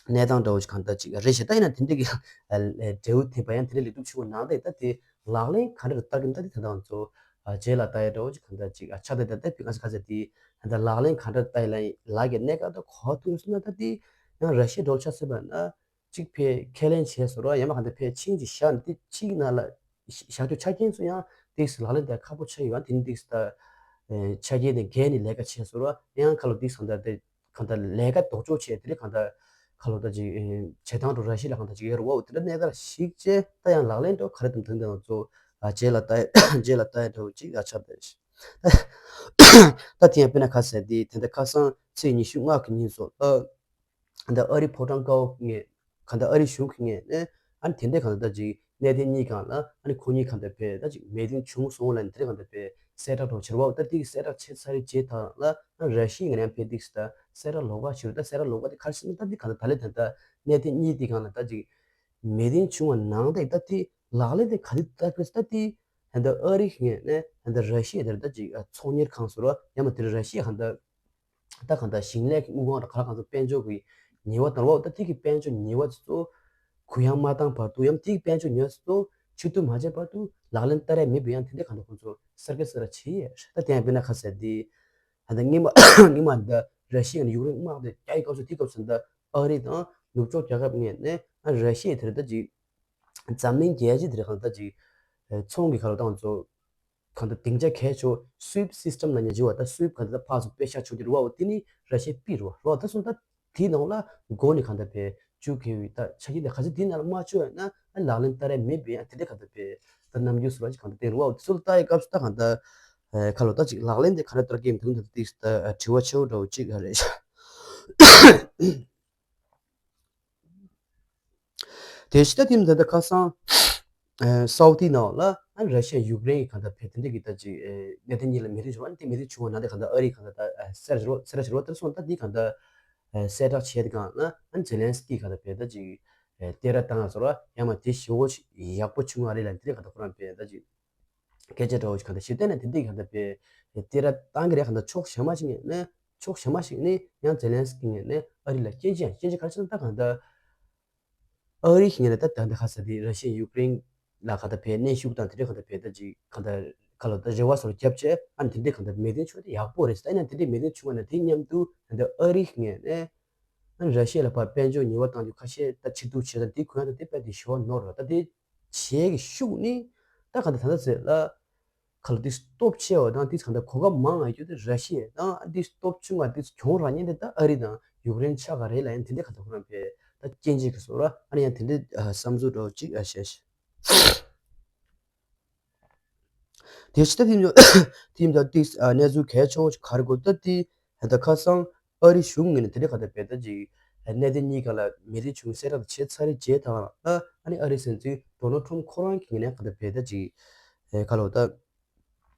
གནས་སྟངས་འདྲ་བོ་ཞིག་གང་ལྟར་ཅིག་རེད་ཤག་ད་ཡིན་ན་དེ་འདྲ་གི་འབྲས་བུ་ཐེབས་པ་ཡང་དེ་འདྲ་ལེགས་གྲུབ་བྱུང་བ་ནང་ད་ད་དེ་ལག་ལེན་ག་འདྲ་ལྟ་གི་ད་དེ་ད་ང་ཚོ་རྗེས་ལ་ལྟ་ཡ་འདྲ་བོ་ཅིག་གང་ལྟར་ཅིག་ཆགས་ད་ད་ད་ཕི་ང་ཚོ་ག་ཚོད་དེ་ད་ལག་ལེན་ག་འདྲ་ལྟ་ཡ་ལ་ལག་གི་གནས་སྐབས་ད་གོ་ཐུབ་སོང་ན། ད་དེ་ཡང་ར་ཤི་ཡ་འདྲ་བོ་ཆ་བཞག་པ་ན་ཅིག་ཕེ་ཁས་ལེན་བྱས་སོང་ར། ཡང་མ་གང་ལྟར་ཕེ་ཆིངས་ཅིག་བཞག་ནས་དེ་ཅིག་ནང་ལ་བཞག་རྒྱུ་ཆ་རྐྱེན་ཚོ་ཡང་ཏིག་ཙམ་ལག་ལེན་བསྟར་ཁག་པོ་ཆགས་ཡོད། ཡང་དེ་ནི་ཏིག་ཙམ་ད་ཆ་རྐྱེན་དེ་འགལ་ནས་ལས་ཀ་བྱས་སོང་ར། ཡང་ཁ་ལོ་ཏིག་ཙམ་ད་དེ་གང་ལྟར་ལས་ཀ་ལྡོག་ཕྱོགས་བྱས་དེ་རིང་གང་ལྟར་ཁ་ལོ་ད་ཅིག་བྱེད་སྟངས་འགྲོ་ར་ཤི་ལ་གང་ལྟར་ཅིག་ཡོད་ར་བ། འོ་དེ་འདྲ་གནས་སྟངས་ཤིག་བྱས་ད་ཡང་ལག་ལེན་འགྲོ་ག་རེ་དང་དེ་འདྲ་ཚོ་རྗེས་ལ་ལྟ་རྗེས་ལ་ལྟ་ཡ་འདྲ་བོ་ཅིག་ཨ་ཆགས་ད་ཤི། ད་དེ་ཡང་དཔེར་ན་ག་ཟེར་དེ་ད་ལྟ་ཁ་སང་ཚེས་ཉི་ཤུ་ལྔ་གི་ཉིན་སོགས་ད། གང་ལྟར་ཨ་རི་ཕོ་བྲང་དཀར་པོ་ངོས་གང་ལྟར་ཨ་རི་གཞུང་གི་ངོས་ནས་ཨ་ནི་དེ་འདྲའི་གང་ལྟར་ཅིག་གནད་དོན་གཉིས་སྒང་ལ་ཨ་ནི་ཁོ་གཉིས་གང་ལྟར་བས་ད་ཅིག་མོས་མཐུན་བྱུང་སོང་ལ་ནི་དེ་འདྲའི་གང་ལྟར་བས་གསལ་བསྒྲགས་འདྲ་བོ་བྱེད་ར་བ། ད་དེ་གི་གསལ་བསྒྲགས་བྱས་ཚར་རྗེས་ད་ལ་ཨ་ར་ཤི་ཡའི་ངོས་ནས་ཕེ་ཏིག་ཙམ་ད་གསལ་བསྒྲགས་ལོགས་ཀ་ཞུ་ར། ད་གསལ་བསྒྲགས་ལོགས་ཀ་དེ་ག་རེ་ཟེར་ན་ད་དེ་གང་ལྟར་ད་ལས་ད་ལྟ་གནད་དོན་གཉིས་དེ་སྒང་ལ་ད་ཅིག་མོས་མཐུན་བྱུང་བ་ནང་ད་ད་དེ་ལག་ལེན་དེ་ག་དུས་བསྟར་དགོས་ད་དེ་ད་ལྟ་ཨ་རི་གི་ངོས་ནས་ད་ལྟ་ར་ཤི་ཡ་དེར་ད་ཅིག་ཚོང་གཉེར་ཁང་ཟེར་ར། ཡང་མ་དེར་ར་ཤི་ཡ་གང་ལྟར་ད་གང་ལྟར་ཞིང་ལས་ཀྱི་དངུལ་ཁང་ར་ག་ར་གང་ཚོ་དཔལ་འབྱོར་གྱི་ཉེས་པ་དང་བ། ད་དེ་གི་དཔལ་འབྱོར་ཉེས་པ་ཚོ་གུ་ཡངས་མ་བཏང་བར་དུ། ཡང་དེ་གི་དཔལ་འབྱོར་ཉེས་པ་ཚོ་ཕྱིར་བསྡུ་མ་བྱས་བར་དུ་ལག་ལེན་བསྟར་ཡ་མེད་པའི་ཡང་དེ་འདྲ་གང་ལྟར་ཁོང་ཚོ་གསར་བརྗེ་གསལ་བསྒྲགས་བྱས་ཡོད། ད་དེ་ཡང་དཔེར་ན་ག་ཟེར་དེ་ད་ལྟ་སྔོན་མ་སྔོན་མ་ད་ར་ཤི་ཡ་ནས་ཡུཀ་རེན་དམག་དེ་རྒྱག་ཡི་སྐབས་སུ་དེ་སྐབས་སུ་ད་ཨ་རི་དང་ནུབ་ཕྱོགས་རྒྱལ་ཁབ་ངོས་ནས་ཨ་ར་ཤི་ཡ་དེར་ད་ཅིག་འཛམ་གླིང་རྒྱལ་སྤྱི་དེར་གང་ལྟར་ཅིག་ཚོང་གི་ག་ལོ་ཏང་ཚོ་གང་ལྟར་སྡིངས་ཆ་གལ་ཆེ་བ་སུའིབ་སི་སི་ཊམ་ལ་ཉེ་ཆེ་བ་ད་སུའིབ་གང་ལྟར་ཕར་ཚུར་པེ་ཤག་ཆོག་གི་རེད་བ། འོ་དེ་ནི་ར་ཤི་ཡའི་རེད་བ། རེད་བ། ད་སོང་ད་དེའི་ནང་ལ་མགོ་ནས་གང་ལྟར་བས་བཅུག་གི་ཡོད། ད་ཆ་རྐྱེན་དེ་ག་ཚོད་དེའི་ནང་ལ་མ་བཅུག་ཡོད་ན་ཨ་ལག་ལེན་བསྟར་ཡ་མེད་པའི་ཨ་དེ་འདྲ་གང་ལྟར་བས་ད་རྣམ་འགྱུར་བཟོ་བ་ཅིག་གང་ལྟར་བསྟན་རེད་བ། འོ་དེ་ཚོ་ལ་ལྟ་ཡི་སྐབས་སུ་ད་གང་ལྟར་ཁ་ལོ་ད་ཅིག་ལག་ལེན་དེ་ག་རེ་བསྟར་གི་ཡིན་འདུག་ད་དེ་ད་དྲི་བ་ཆེ་བོ་འདྲ་བོ་ཅིག་རེད། དེ་ཕྱི་ད་ཐེངས་ད་ལྟ་ཁ་སང་ཨ་སའུ་ཏི་ནང་ལ་ཨ་ར་ཤི་ཡ་ཡུཀ་རེན་གྱི་གང་ལྟར་བས་དེ་འདྲ་གི་ད་ཅིག་ཨ་གནད་དོན་གཉིས་ལ་མོས་མཐུན་བྱུང་བ། ཨ་ནི་དེ་མོས་མཐུན་བྱུང་བ་ནང་དེ་གང་ལྟར་ཨ་རི་གང་ལྟར་ད་ཨ་སེ་ར་ཞོར་སེ་ར་ཞོར་བ་དེར་སོང་ད་དེ་གང་ལྟར་ཨ་གསལ་བསྒྲགས་བྱས་དེ་གང་ལ་ཨ་ནི་ཛེ་ལན་སི་ཀི་གང་ལྟར་བས་ད་ཅིག་ཨ་བསྟོད་ར་བཏང་ང་ཟེར་བ། ཡང་མ་དེ་ཞེ་པོ་ཡག་པོ་བྱུང་བ་རེད་ལབ་དེ་འདྲ་གང་ལྟར་ཁོ་རང་བས་ད་ཅིག་སྐད་ཆ་འདྲ་བོ་ཞིག་གང་ལྟར་ཞིབ་བལྟས་ན་དེ་འདྲའི་གང་ལྟར་བས་བསྟོད་ར་བཏང་གི་རེད། གང་ལྟར་ཕྱོགས་གཞན་མ་ཞིག་ནས་ནི་ཕྱོགས་གཞན་མ་ཞིག་ནས་ཡང་ཛེ་ལན་སི་ཀི་ངོས་ནས་ཨ་རི་ལ་སྐྱོན་བརྗོད་ཡང་སྐྱོན་བརྗོད་ག་རེ་བྱས་ན་ད་གང་ལྟར་ཨ་རི་ཞིག་ངོས་ནས་ད་ད་ལྟ་ཁ་ས་དེ་ར་ཤི་ཡ་ཡུཀ་རེན་ལ་གང་ལྟར་བས་གནོན་ཤུགས་དང་དེ་འདྲའི་གང་ལྟར་བས་ད་ཅིག་གང་ལྟར་ཁ་ལོ་ད་རེ་བ་སོར་བརྒྱབ་བྱས་ཨ་ནི་དེ་འདྲའི་གང་ལྟར་མོས་མཐུན་བྱུང་བ་དེ་ཡག་པོ་རེད་ཟེར། ད་ཡིན་ན་དེ་འདྲའི་མོས་མཐུན་བྱུང་བ་ན་དེ་མཉམ་དུ་ད་ལྟ་ཨ་རི་ཞིག་ངོས་ནས་ཨ་ནི་ར་ཤི་ཡ་ལ་ཕར་དཔལ་འབྱོར་ཉེས་པ་བཏང་རྒྱུ་ཁ་ཤས་ད་ཕྱིར་བསྡུ་བྱས་ཙང་དེ་གུ་ཡངས་དང་དེ་དཔེ་དེ་ཞོ་ནོར་ར། ད་དེ་བྱས་ཀྱི་ཤུགས་ནི་ད་གང་ལྟར་ད་ལྟ་ཟེར་ལ་ཁ་ལོ་དེ་སྟོབས་ཆེ་བ་དང་དེ་གང་ལྟར་གོ་སྐབས་མང་བ་ཡོད་དེ་ར་ཤི་ཡ་དང་ཨ་དེ་སྟོབས་ཆུང་བ་དེ་གྱོང་རག་མཁན་དེ་ད་ཨ་རི་དང་ཡུཀ་རེན་ཆགས་ཀ་རེད་ལབ་ཡང་དེ་འདྲའི་གང་ལྟར་ཁོ་རང་བས་ད་སྐྱོན་བརྗོད་ཀྱི་བཟོ་འདྲ་ཨ་ནི་ཡང་དེ་འདྲའི་བསམ་ཚུལ་འདྲ་བོ་ཅིག་ཨ་བཤད་ཤག་དེ་ཕྱི་ད་ཐིམ་ཐིམ་ད་ཏིག་གནས་ཚུལ་གལ་ཆེ་བོ་ཞིག་ག་རེ་གོ་ད་དེ་ད་ཁ་སང་ཨ་རི་གཞུང་ངོས་ནས་དེ་འདྲ་ག་ད་བས་ད་ཅིག་གནད་དོན་གཉིས་ཀ་ལ་མོས་མཐུན་བྱུང་གསལ་བསྒྲགས་བྱས་ཚར་རྗེས་དང་ཨ་ནི་ཨ་རི་སྲིད་འཛིན་ཌོ་ནལ་ཊམ་ཁོ་རང་གི་ངོས་ནས་ག་ད་བས་ད་ཅིག་ག་ལོ་ད་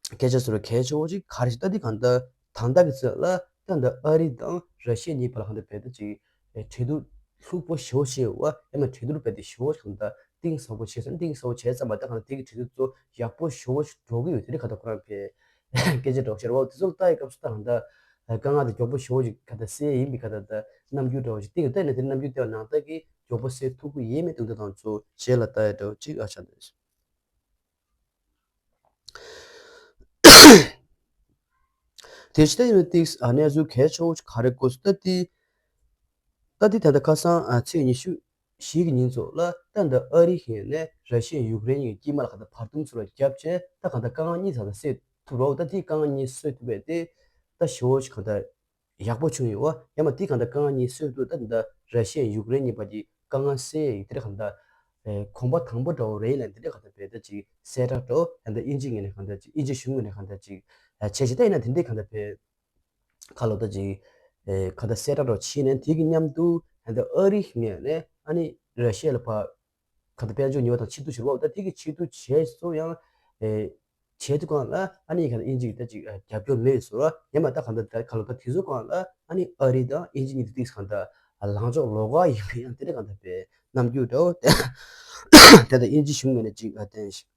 སྐད་ཆ་ཟེར་བ་གལ་ཆེ་བོ་ཅིག་ག་རེ་ཞིག་ད་དེ་གང་ད་ད་ལྟ་གི་ཚོད་ལ་ ད་ད་ཨ་རི་དང་ར་ཤི་ཡ་གཉིས་བར་ལ་གང་ལྟར་རྦད་དེ་ཅིག་ཨེ་འབྲེལ་གཏུག་ལྷུག་པོ་ཞེ་པོ་བྱས་པ། ཡང་ན་འབྲེལ་གཏུག་རྦད་དེ་ཞེ་པོ་གང་ལྟར་གཏིང་ཟབ་པོ་བྱས་ཙང་། གཏིང་ཟབ་པོ་བྱས་ཙམ་པ་ད་གང་ལྟར་དེ་གི་འབྲེལ་གཏུག་ཚོ་ཡག་པོ་ཞེ་པོ་ཞིག་འགྲོ་གི་ཡོད། དེ་རིང་གང་ལྟར་ཁོ་རང་གི་སྐད་ཆ་འདྲ་བོ་ཤར་བ་དེ་ཚོ་ལ་ལྟ་ཡི་སྐབས་སུ་ད་གང་ལྟར་དཀའ་ངལ་དེ་མགྱོགས་པོ་ཞེ་པོ་ཞིག་གང་ལྟར་སེལ་ཡིན་པའི་གང་ལྟར་ད་རྣམ་འགྱུར་འདྲ་བོ་ཞིག་གཏིང་ལ་བལྟས་ནས་དེ་རྣམ་འགྱུར་དེ་བ་ནང་ལྟར་གྱི་མགྱོགས་པོ་སེལ་ཐུབ་ཀྱི་ཡོད་མེད་དེ་འདྲ་དང་ཚོ་རྗེས་ལ་ལྟ་ཡ་འདྲ་བོ་ཅིག་ཨ་ཆགས་འདུག་དེ་ཕྱི་ད་ཡིན་ན་ཏིག་ཨ་གནས་ཚུལ་གལ་ཆེ་བོ་ག་རེ་གོ་སོང་ད་དེ། ད་དེ་ད་ལྟ་ཁ་སང་ཨ་ཚེས་ཉི་ཤུ་བཞི་གི་ཉིན་ཚོ་ལ་ད་ད་ཨ་རི་ཡིན་ནས་ར་ཤི་ཡ་ཡུཀ་རེན་གྱི་དཀྱིལ་མ་ལ་ག་ད་བར་འདུམ་ཚུར་ལ་བརྒྱབ་བྱས་ད་ག་ད་དཀའ་ངལ་གཉིས་ད་ད་སེལ་ཐུབ་རོགས། ད་དེ་དཀའ་ངལ་གཉིས་སེལ་ཐུབ་པས་དེ་ད་ཞེ་པོ་ཞིག་ག་ད་ཡག་པོ་བྱུང་ཡོད་པ། ཡང་མ་དེ་གང་ལྟར་དཀའ་ངལ་གཉིས་སེལ་དུས་ད་འདི་ར་ཤི་ཡ་ཡུཀ་རེན་གཉིས་བར་གྱི་དཀའ་ངལ་སེལ་ཡག་དེ་འདྲ་གང་ལྟར་ཨེ་གོམ་པ་དང་པོ་འདྲ་བོ་རེད་ལ། དེ་འདྲ་གང་ལྟར་བས་ད་ཅིག་གསལ་བསྒྲགས་འདྲ་བོ་ད་འདི་དབྱིན་ཇི་ངོས་ནས་གང་ལྟར་ཅིག་དབྱིན་ཇི་གཞུང་ངོས་ནས་གང་ལྟར་ཅིག་ཨ་བྱས་ཤིག་ད་ཡིན་ན་དེ་འདྲའི་གང་ལྟར་བས་ཁ་ལོ་ད་ཅིག་ཨེ་གང་ལྟར་གསལ་བསྒྲགས་འདྲ་བོ་བྱས་ནས། དེ་གི་མཉམ་དུ་ད་འདི་ཨ་རི་ངོས་ནས་ཨ་ནི་ར་ཤི་ཡ་ལ་ཕར་གང་ལྟར་དཔལ་འབྱོར་ཉོ་བ་དང་ཕྱིར་བསྡུ་བྱེད་རོགས། ད་དེ་གི་ཕྱིར་བསྡུ་བྱས་སོ་ཡང་ཨེ་བྱས་དུས་སྒང་ལ་ཨ་ནི་གང་ལྟར་དབྱིན་ཇི་གི་ད་ཅིག་ཨ་རྒྱབ་སྐྱོར་མེད་ཟེར་བ། ཡང་མ་ད་གང་ལྟར་ད་ཁ་ལོ་ད་དེ་ཚོ་སྒང་ལ་ཨ་ནི་ཨ་རི་དང་དབྱིན་ཇི་གཉིས་དེ་ཏིག་གང་ལྟར་ཨ་ལངས་ཕྱོགས་ལོགས་ཀ་ཡིན་པའི་ཡང་དེ་འདྲ་གང་ལྟར་བས་རྣམ་འགྱུར་འདྲ་བོ་དེ་ད་ལྟ་དབྱིན་ཇི་གཞུང་ངོས་ནས་ཅིག་ཨ་བསྟན་ཞིག་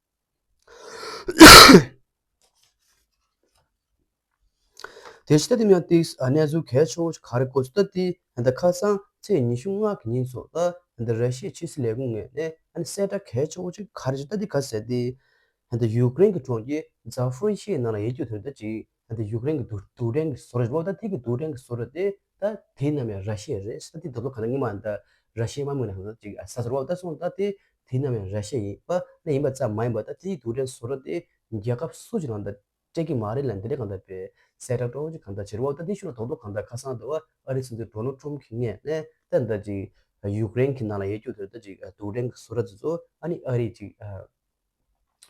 དེ་ཕྱི་ད་དེ་མིན་ཏིག་ཨ་གནས་ཚུལ་གལ་ཆེ་བོ་ཞིག་ག་རེ་གོ་སོང་ད་དེ་ད་ཁ་སང་ཚེས་ཉི་ཤུ་ལྔ་གི་ཉིན་ཚོ་ལ་ད་ར་ཤི་ཡའི་ཕྱི་སྲིད་ལས་ཁུངས་ངོས་ནས་ཨ་ནི་གསལ་བསྒྲགས་གལ་ཆེ་བོ་ཞིག་ག་རེ་བྱས་ད་དེ་ག་ཟེར་དེ། ད་ལྟ་ཡུཀ་རེན་གྱི་གྲོང་ཁྱེར་ཛ་ཕོ་རི་ཤི་ཡའི་ནང་ལ་ཡོད་རྒྱུ་དེ་ད་ཅིག་ད་ལྟ་ཡུཀ་རེན་གྱི་རྡུལ་རྡུལ་ཕྲན་གྱི་བཟོ་གྲྭ་རེད་པ། ད་དེ་གི་རྡུལ་ཕྲན་གྱི་བཟོ་གྲྭ་དེ་ད་དེའི་ནང་ཡང་ར་ཤི་ཡ་རེད། ད་དེ་ད་ལོ་ག་ན་སྔོན་མ་ད་ར་ཤི་ཡའི་དམག་མི་ནང་ད་ཅིག་ས་ཟུར་བ་ད་སོང་ད་དེ་དེའི་ནང་ཡང་ར་ཤི་ཡ་ཡིན་པ་ནི་ཡིན་པ་ཙམ་མ་ཡིན་པ། ད་དེའི་རྡུལ་ཕྲན་བཟོ་གྲྭ་དེ་རྒྱལ་ཁབ་སུ་ཞིག་ནང་ད་སྤྲད་ཀྱི་མ་རེད་ལ། འདི་འདྲ་གང་ལྟར་བས་གསལ་བསྒྲགས་འདྲ་བོ་ཅིག་གང་ལྟར་བྱེད་རོགས། ད་དེ་ཤུ་ལ་རྡོག་རྡོག་གང་ལྟར་ཁ་སང་དུ་བ་ཨ་རི་སྲིད་འཛིན་ཌོ་ནལ་ཊམ་གྱི་ངོས་ནས་ད་ད་ཅིག་ཡུཀ་རེན་གྱི་ནང་ལ་ཡོད་རྒྱུ་དེ་ད་ཅིག་རྡུལ་ཕྲན་གྱི་བཟོ་གྲྭ་དེ་ཚོ་ཨ་ནི་ཨ་རི་ཅིག་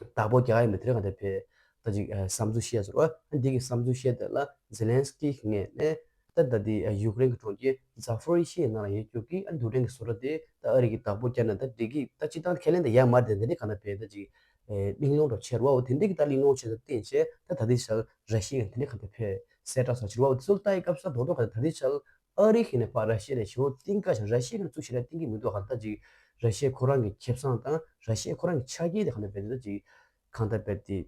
བདག་པོ་རྒྱག་ཡ་མེད་དེ་རེད་གང་ལྟར་བས་ད་ཅིག་བསམ་ཚུལ་བཤད་ཟེར་བ། ཨ་འདི་གི་བསམ་ཚུལ་བཤད་དེ་ལ་ཛེ་ལན་སི་ཀི་གི་ངོས་ནས་ད་ད་དེ་ཡུཀ་རེན་གྱི་གྲོང་ཁྱེར་ཛ་ཕོ་རི་ཤི་ཡའི་ནང་ལ་ཡོད་རྒྱུ་གི་ཨ་རྡུལ་ཕྲན་གྱི་བཟོ་གྲྭ་དེ་ད་ཨ་རི་གི་བདག་པོ་རྒྱག་ན་ད་འགྲིག་གི། ད་སྤྱིར་བཏང་ཁས་ལེན་དེ་ཡ་མ་རེད། དེ་འདྲ་གང་ལྟར་བས་ད་ཅིག་ཨེ་གླེང་སློང་འདྲ་བྱེད་རོགས། དེ་འདྲ་གི་ད་གླེང་སློང་བྱེད་ས་བརྟེན་བྱས་ད་ད་ལྟའི་ཆར་ར་ཤི་ཡ་དེ་འདྲ་གང་ལྟར་བས་གསལ་བསྒྲགས་སོགས་བྱེད་རོགས། དེ་ཚོ་ལྟ་ཡི་སྐབས་སུ་ད་རྡོག་རྡོག་གང་ལྟར་ད་ལྟའི་ཆར་ཨ་རི་ཡིན་ནས་ཕར་ར་ཤི་ཡ་ལ་ཞེ་པོ་གཏིང་དཀའ་ཞིང་ར་ཤི་ཡ་གི་ཚུགས་ཞེ་དྲག་གཏིང་གི་མི་འདུག་གང་ལྟར་ཅིག་ར་ཤི་ཡ་ཁོ་རང་གི་ཁེ་བཟང་དང་ར་ཤི་ཡ་ཁོ་རང་གི་ཆ་རྐྱེན་དེ་གང་ལྟར་བས་ད་ཅིག་གང་ལྟར་བས་དེ་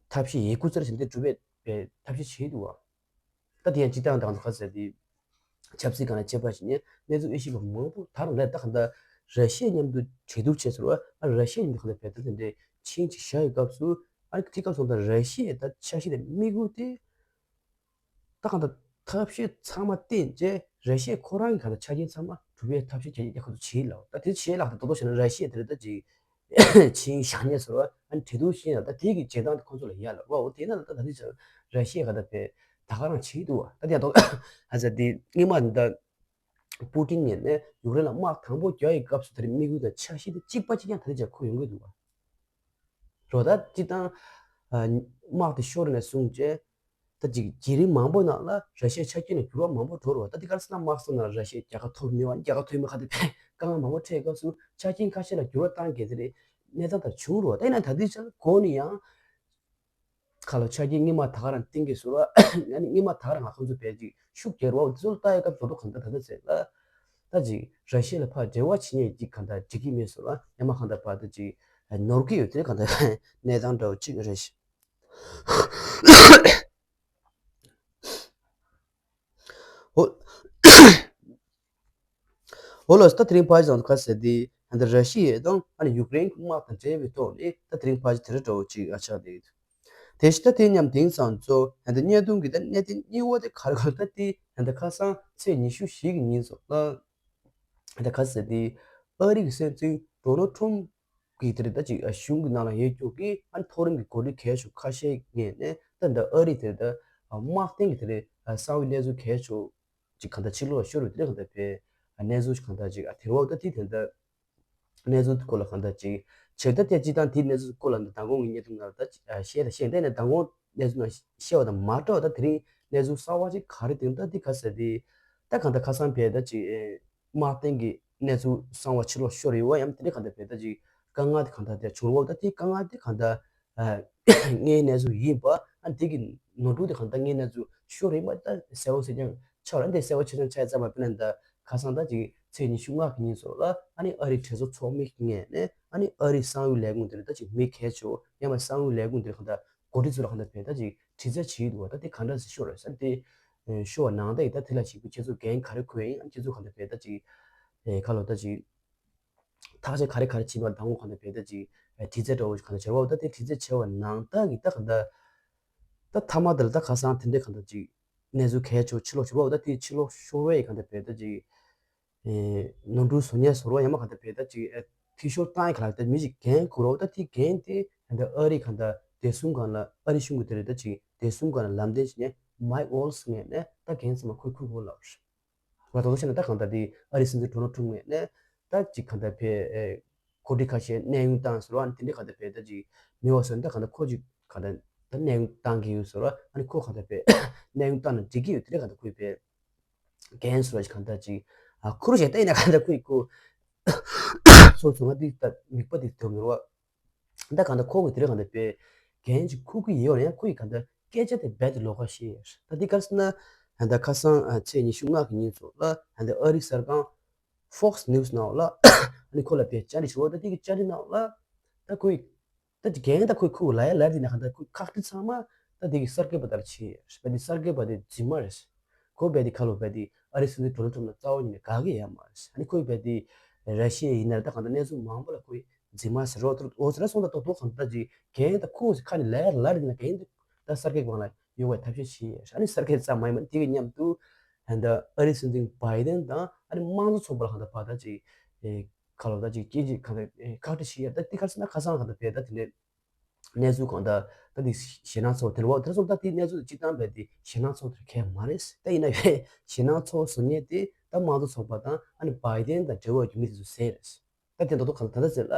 ཐབས་ཤེས་ཡི་གུ་རྩལ་ཞིག་འདི་སྒྲུབ་པའི་ཐབས་ཤེས་བྱེད་འདུག་བ། ད་དེ་ཡང་སྤྱིར་བཏང་དང་ཁ་ཟེར་དེ་ཆབ་སྲིད་སྒང་ལ་དཔྱད་པ་ཞིག་ནས་གནས་ཚུལ་ཨེ་ཤེས་པ་མང་པོ་ད་རུང་ལས་ད་གང་ལྟར་ར་ཤི་ཡ་མཉམ་དུ་གྲོས་བསྡུར་བྱས་ཟེར་བ། ཨ་ར་ཤི་ཡ་མཉམ་དུ་གང་ལྟར་བས་ད་དེ་འདྲའི་ཆིངས་ཅིག་བཞག་ཡོད་སྐབས་སུ་ཨ་དེ་སྐབས་སུ་ད་ར་ཤི་ཡའི་ད་འཆར་གཞི་དེ་དམིགས་ཡུལ་དེ་ད་གང་ལྟར་ཐབས་ཤེས་ཚང་མ་བསྟེན་བྱས་ར་ཤི་ཡ་ཁོ་རང་གི་གང་ལྟར་ཆ་རྐྱེན་ཚང་མ་གྲུབ་པའི་ཐབས་ཤེས་བྱས་རྒྱུ་ཁོ་ཚོ་བྱེད་ལ། ད་དེ་བྱེད་ལ་ད་དོ་དོ་བྱས་ན་ར་ཤི་ཡ་དེ་རེད་ད་ཅིག་ཆིངས་བཞག་ནས་ཟེར་བ། ཨ་ནི་གྲོས་བསྡུར་བྱས་ཡང་ད་དེ་གི་བྱེད་སྟངས་དེ་ཁོ་ཚོ་ལ་ཡ་ལ་བ། འོ་དེ་ན་ད་ད་དེ་ཆ་ར་ཤི་ཡ་ག་ད་བས་ད་ག་རང་བྱེད་འདུག་བ། ད་དེ་ཡང་ད་ཨ་ཟ་དེ་སྔོན་མ་ད་པུ་ཏིན་ངོས་ནས་ཡུཀ་རེན་ལ་དམག་དང་པོ་རྒྱག་ཡི་སྐབས་སུ་དེར་དམིགས་ཡུལ་དང་འཆར་གཞི་དེ་གཅིག་པ་གཅིག་རྐྱང་ད་དེ་ཆ་ཁོ་ཡོང་གི་འདུག་བ། རོ་ད་སྤྱིར་བཏང་ཨ་དམག་དེ་ཤོར་ནས་བཟུང་བྱས་ད་ཅིག་བརྒྱུད་རིམ་མང་པོ་ནང་ལ་ར་ཤི་ཡའི་ཆ་རྐྱེན་ལ་འགྱུར་བ་མང་པོ་འགྲོ་རོགས། ད་དེ་ག་རེ་ཟེར་ན་དམག་ས་ནང་ར་ཤི་ཡ་རྒྱལ་ཁ་ཐོབ་མེད་པ། རྒྱལ་ཁ་ཐོབ་མེད་ཁ་དེ་དཀའ་ངལ་མང་པོ་འཕྲད་སྐབས་སུ་ཆ་རྐྱེན་ཁ་ཤས་ལ་འགྱུར་བ་བཏང་གལ་ཏེ་རེད་གནས་སྟངས་དེ་བྱུང་རོགས། ད་ཡིན་ན་ད་ལྟའི་ཆར་གོ་ནི་ཡང་ཁ་ལོ་ཆ་རྐྱེན་སྔོན་མ་ད་ག་རང་བསྟན་གྱི་ཟེར་བ། ཡང་ནི་སྔོན་མ་ད་ག་རང་ང་ཁོང་ཚོ་བས་ཅིག་ཤུགས་རྒྱག་རོགས། དེ་ཚོ་ལ་ལྟ་ཡི་སྐབས་སུ་རྡོག་རྡོག་གང་ལྟར་ད་ལྟ་ཚེ་ལ་ད་ཅིག་ར་ཤི་ཡ་ལ་ཕར་འབྲེལ་བ་བྱེད་མཁན་ཅིག་གང་ལྟར་འགྲིག་གི་མེད་ཟེར་བ། ཡང་མ་གང་ལྟར་བར་དུ་ཅིག་ནོར་གྱི་ཡོད་དེ་གང་ལྟར་གནས་སྟངས་འདྲ་བོ་ཅིག་རེད། འོ། འོ་ལགས་སོ། ད་དེ་རིང་ཕལ་ཆེར་ཁ་ཟེར་དེ་ད་ར་ཤི་ཡ་དང་ཨ་ནི་ཡུཀ་རེན་གྱི་དམག་དང་འབྲེལ་བའི་ཐོག་ནས་ད་དེ་རིང་ཕལ་ཆེར་དེ་འདྲ་འདྲ་བོ་ཅིག་ཨ་ཆགས་བསྡད་ཡོད། དེ་བཞིན་ད་དེ་མཉམ་དེང་སང་ཚོ་ད་བརྙན་ཐུང་གི་ད་གནད་དོན་གཉིས་པ་དེ་ག་རེ་ག་རེ་ད་དེ་ད་ཁ་སང་ཚེས་ཉི་ཤུ་བཞི་གི་ཉིན་ཚོ་ལ་ད་ཁ་ཟེར་དེ་ཨ་རི་གི་སྲིད་འཛིན་ཌོ་ནལ་ཊམ་གི་དེ་རེད་ད་ཅིག་གཞུང་གི་ནང་ལ་ཡོད་རྒྱུ་གི་ཨ་མཐོ་རིམ་གྱི་འགོ་ཁྲིད་གལ་ཆེ་ཁ་ཤས་ངོས་ནས་ད་འདི་ཨ་རི་དེ་རེད་ད་དམག་དོན་གྱི་དེ་རེད་གསང་བའི་གནས་ཚུལ་གལ་ཆེ་ཅིག་གང་ལྟར་ཕྱིར་ལོག་ཤོར་བའི་དེ་རེད་གང་ལྟར་བས་གནས་ཚུལ་གང་ལྟར་ཅིག་ཨ་དེ་རེད་བ། ད་དེ་དེ་འདྲ་གནས་ཚུལ་དེ་སྐོར་ལ་གང་ལྟར་ཅིག་བྱས་ད་དེ་སྤྱིར་བཏང་དེའི་གནས་ཚུལ་སྐོར་ལ་འདི་མདང་དགོང་གི་བརྙན་ཐུང་ནང་ལ་ད་ཅིག་ཨ་བཤད་ད་བཤད་ད་ནས་མདང་དགོང་གནས་ཚུལ་ནང་བཤད་པ་དང་མ་འདྲ་བ་ད་དེ་རིང་གནས་ཚུལ་གསར་བ་ཅིག་ག་རེ་དེ་ད་དེ་ག་ཟེར་དེ་ད་གང་ལྟར་ཁ་སང་བས་ད་ཅིག་ཨེ་དམག་དོན་གྱི་གནས་ཚུལ་གསར་བ་ཕྱིར་ལོག་ཤོར་ཡོད་པ་ཡང་དེ་འདྲ་གང་ལྟར་བས་ད་ཅིག་དཀའ་ངལ་དེ་གང་ལྟར་དེ་བྱུང་བ་ད་དེ་དཀའ་ངལ་དེ་གང་ལྟར་ཨ་ དངོས་གནས་ཚུལ་ཡིན་པ། ཨ་ནི་དེ་གི་ནོར་འཁྲུལ་དེ་གང་ལྟར་དངོས་གནས་ཚུལ་ཤོར་རེད་མ་ད་གསལ་བོ་གསལ་རྐྱང་ཆགས་རེད། འདི་གསལ་བོ་ཆ་ཚང་ཆགས་ཡ་ཙམ་མ་དཔེར་ན་ད་ཁ་སང་ད་ཅིག་ཚེས་ཉི་ཤུ་ལྔ་གི་ཉིན་སོགས་ལ་ཨ་ནི་ཨ་རིའི་གྲོས་ཚོགས་ཚོགས་མི་ངོས་ནས་ཨ་ནི་ཨ་རིའི་གསང་བའི་ལས་ཁུངས་དེར་ད་ཅིག་མི་གལ་ཆེ་བོ་ཡང་མ་གསང་བའི་ལས་ཁུངས་དེར་གང་ལྟར་འགོ་ཁྲིད་ཚོ་ལ་གང་ལྟར་བས་ད་ཅིག་དྲི་རྩད་བྱེད་ཀྱི་འདུག་བ། ད་དེ་གང་འདྲ་ཞིག་ཤོར་རེད་ཟེར་དེ་ཤོར་བ་ནང་ད་ཡིན། ད་དེ་ལ་ཞིག་པོ་ཁྱེད་ཚོ་འགན་ག་རེ་འཁུར་ཡིན། ཨ་ཁྱེད་ཚོ་གང་ལྟར་བས་ད་ཅིག་ཁ་ལོ་ད་ཅིག་ཐག་གཅོད་ག་རེ་ག་རེ་བྱེད་པ་དང་པོ་གང་ལྟར་བས་ད་ཅིག་དྲི་རྩད་འདྲ་བོ་གང་ལྟར་བྱེད་པ། ད་དེ་དྲི་རྩད་བྱས་པ་ནང་ད་གི་ད་གང་ལྟར་ད་མཐའ་མ་དེ་ལ་ད་ཁ་སང་དེ་འདྲའི་གང་ལྟར་ཅིག་གནས་ཚུལ་གལ་ཆེ་བོ་ཕྱི་ལོགས་ཤོར་བ། ད་དེ་ཕྱི་ལོགས་ཤོར་བའི་གང་ལྟར་བས་ད་ཅིག་ནོར་འཁྲུལ་བཟོ་མཁན་བཟོ་རོགས་ཡང་མ་གང་ལྟར་བས་ད་ཅིག་ཨེ་འཐུས་ཤོར་བཏང་ཡ་ག་ལ་ད་མི་ཞིག་འགན་འཁུར་རོགས། ད་དེ་འགན་དེ་ད་ཨ་རི་གང་ལྟར་བདེ་སྲུང་སྒང་ལ་ཨ་རི་གཞུང་གི་དེ་རེད། ད་ཅིག་བདེ་སྲུང་སྒང་ལ་ལམ་སྟོན་བྱེད་མཁན་མའིག་ཝོལ་སི་ངོས་ནས་ད་འགན་ཚང་མ་ཁོས་འཁུར་དགོས་ལབ། ང་ད་དུང་བཤད་ན་ད་གང་ལྟར་དེ་ཨ་རི་སྲིད་འཛིན་ཌོ་ནལ་ཊམ་ངོས་ནས་ད་ཅིག་གང་ལྟར་བས་ཨེ་གོ་སྒྲིག་ཁ་ཤས་གནས་དབྱུང་བཏང་ཟེར་བ་ཨ་ནི་དེ་འདྲའི་གང་ལྟར་བས་ད་ཅིག་མི་བ་སོན་ད་གང་ལྟར་ཁོ་ཅིག་གང་ལྟར་ད་གནས་དབྱུང་བཏང་གི་ཡོད་ཟེར་བ་ཨ་ནི་ཁོ་གང་ལྟར་བས་གནས་དབྱུང་བཏང་ན་འགྲིག་གི་ཡོད། དེ་འདྲའི་གང་ལྟར་ཁོས་བས་འགན་སུ་ར་ཞིག་གང་ལྟར་ཅིག་ཨ་ཁུར་བཞེས་ལྟ་ཡིན་ན་གང་ལྟར་ཁོ་ཡི་ཁུ་སོ་སོ་ང་འདི་ལྟ་མིག་པ་འདི་དོན་མི་རུ་བ། ད་གང་ལྟར་ཁོ་གི་དེ་རིང་གང་ལྟར་པའི་འགན་ཅིག་ཁུར་གི་ཡོད་རེད། ཁོ་ཡི་གང་ལྟར་སྐད་ཆ་དེ་རྦད་དེ་ལོགས་ཀ་ཤེས་ཡོད། ད་འདི་ག་རེ་ཟེར་ན་ད་ལྟ་ཁ་སང་ཚེས་ཉི་ཤུ་ལྔ་གི་ཉིན་ཚོ་ལ་ད་ལྟ་ཨ་རི་གསར་ཁང་Fox News ནང་ལ་ཨ་ནི་ཁོ་ལ་པའི་བཅར་འདྲི་ཞུ་བ། ད་འདི་གི་བཅར་འདྲི་ནང་ལ་ད་ཁོ་ཡི་ད་འགན་ད་ཁོས་ཁུར་ལ་ཡ་ལར་དེ་ན་གང་ལྟར་ཁོས་ཁག་དཀྲི་ཚང་མ་ད་དེ་གི་གསར་འགོད་པ་ལྟར་བྱས་རེད། བས་དེ་གསར་འགོད་པ་དེ་རྫུན་མ་རེད། ཁོ་བས་དེ་ཁ་ལོ་བས་དེ་ཨ་རི་སྲིད་འཛིན་ཌོ་ནལ་ཊམ་ལ་རྩ་བ་ཉིད་ནས་དགའ་གི་ཡོད་མ་རེད། ཨ་ནི་ཁོས་བས་དེ་ར་ཤི་ཡ་ཡིན་ན་ད་གང་ལྟར་གནས་ཚུལ་མང་པོ་ལ་ཁོས་རྫུན་མ་ཟེར་རོགས་ཐུར་འོ་ཟེར་ར་སོང་ད་ཏོག་ཏོག་གང་ལྟར་ཅིག་འགན་ད་ཁོ་ཁ་ནས་ལ་ཡ་ལར་དེ་ན་འགན་དེ་ད་གསར་འགོད་པ་ལ་ཡོང་བའི་ཐབས་ཤེས་བྱས་རེད། ཨ་ནི་གསར་འགོད་ཙམ་མ་ཡིན་པ་དེ་གི་མཉམ་དུ་ད་ཨ་རི་སྲིད་འཛིན་བྷའི་ཌེན་དང་ཨ་རི་དམངས་གཙོ་ཚོགས་པ་ལ་གང་ལྟར་བ་ད་ཅིག་ཁ་ལོ་ད་ཅིག་སྐད་ཅིག་གང་ལྟར་ཁག་དཀྲི་བྱས་ཡ། ད་དེ་ག་རེ་ཟེར་ན་ཁ་སང་གང་ལྟར་བས་ད་དེ་འདྲའི་གནས་ཚུལ་གང་ལྟར་ད་དེ་ཞེད་སྣང་ཚོར་དེ་རེད་བ། དེ་སོང་ད་དེ་གནས་ཚུལ་སྤྱི་བཏང་བས་དེ་ཞེད་སྣང་ཚོར་དེ་གལ་མ་རེད། ད་ཡིན་ན་ཡང་ཞེད་སྣང་ཚོར་བཟོ་མཁན་དེ་ད་དམངས་གཙོ་ཚོགས་པ་དང་ཨ་ནི་བྷའི་ཌེན་དང་འབྲེལ་བ་ཡོད་མི་དེ་ཚོ་ཟེར་རེད། ད་དེ་མདོར་བསྡུས་གང་ལྟར་ད་ལྟ་ཟེར་ལ་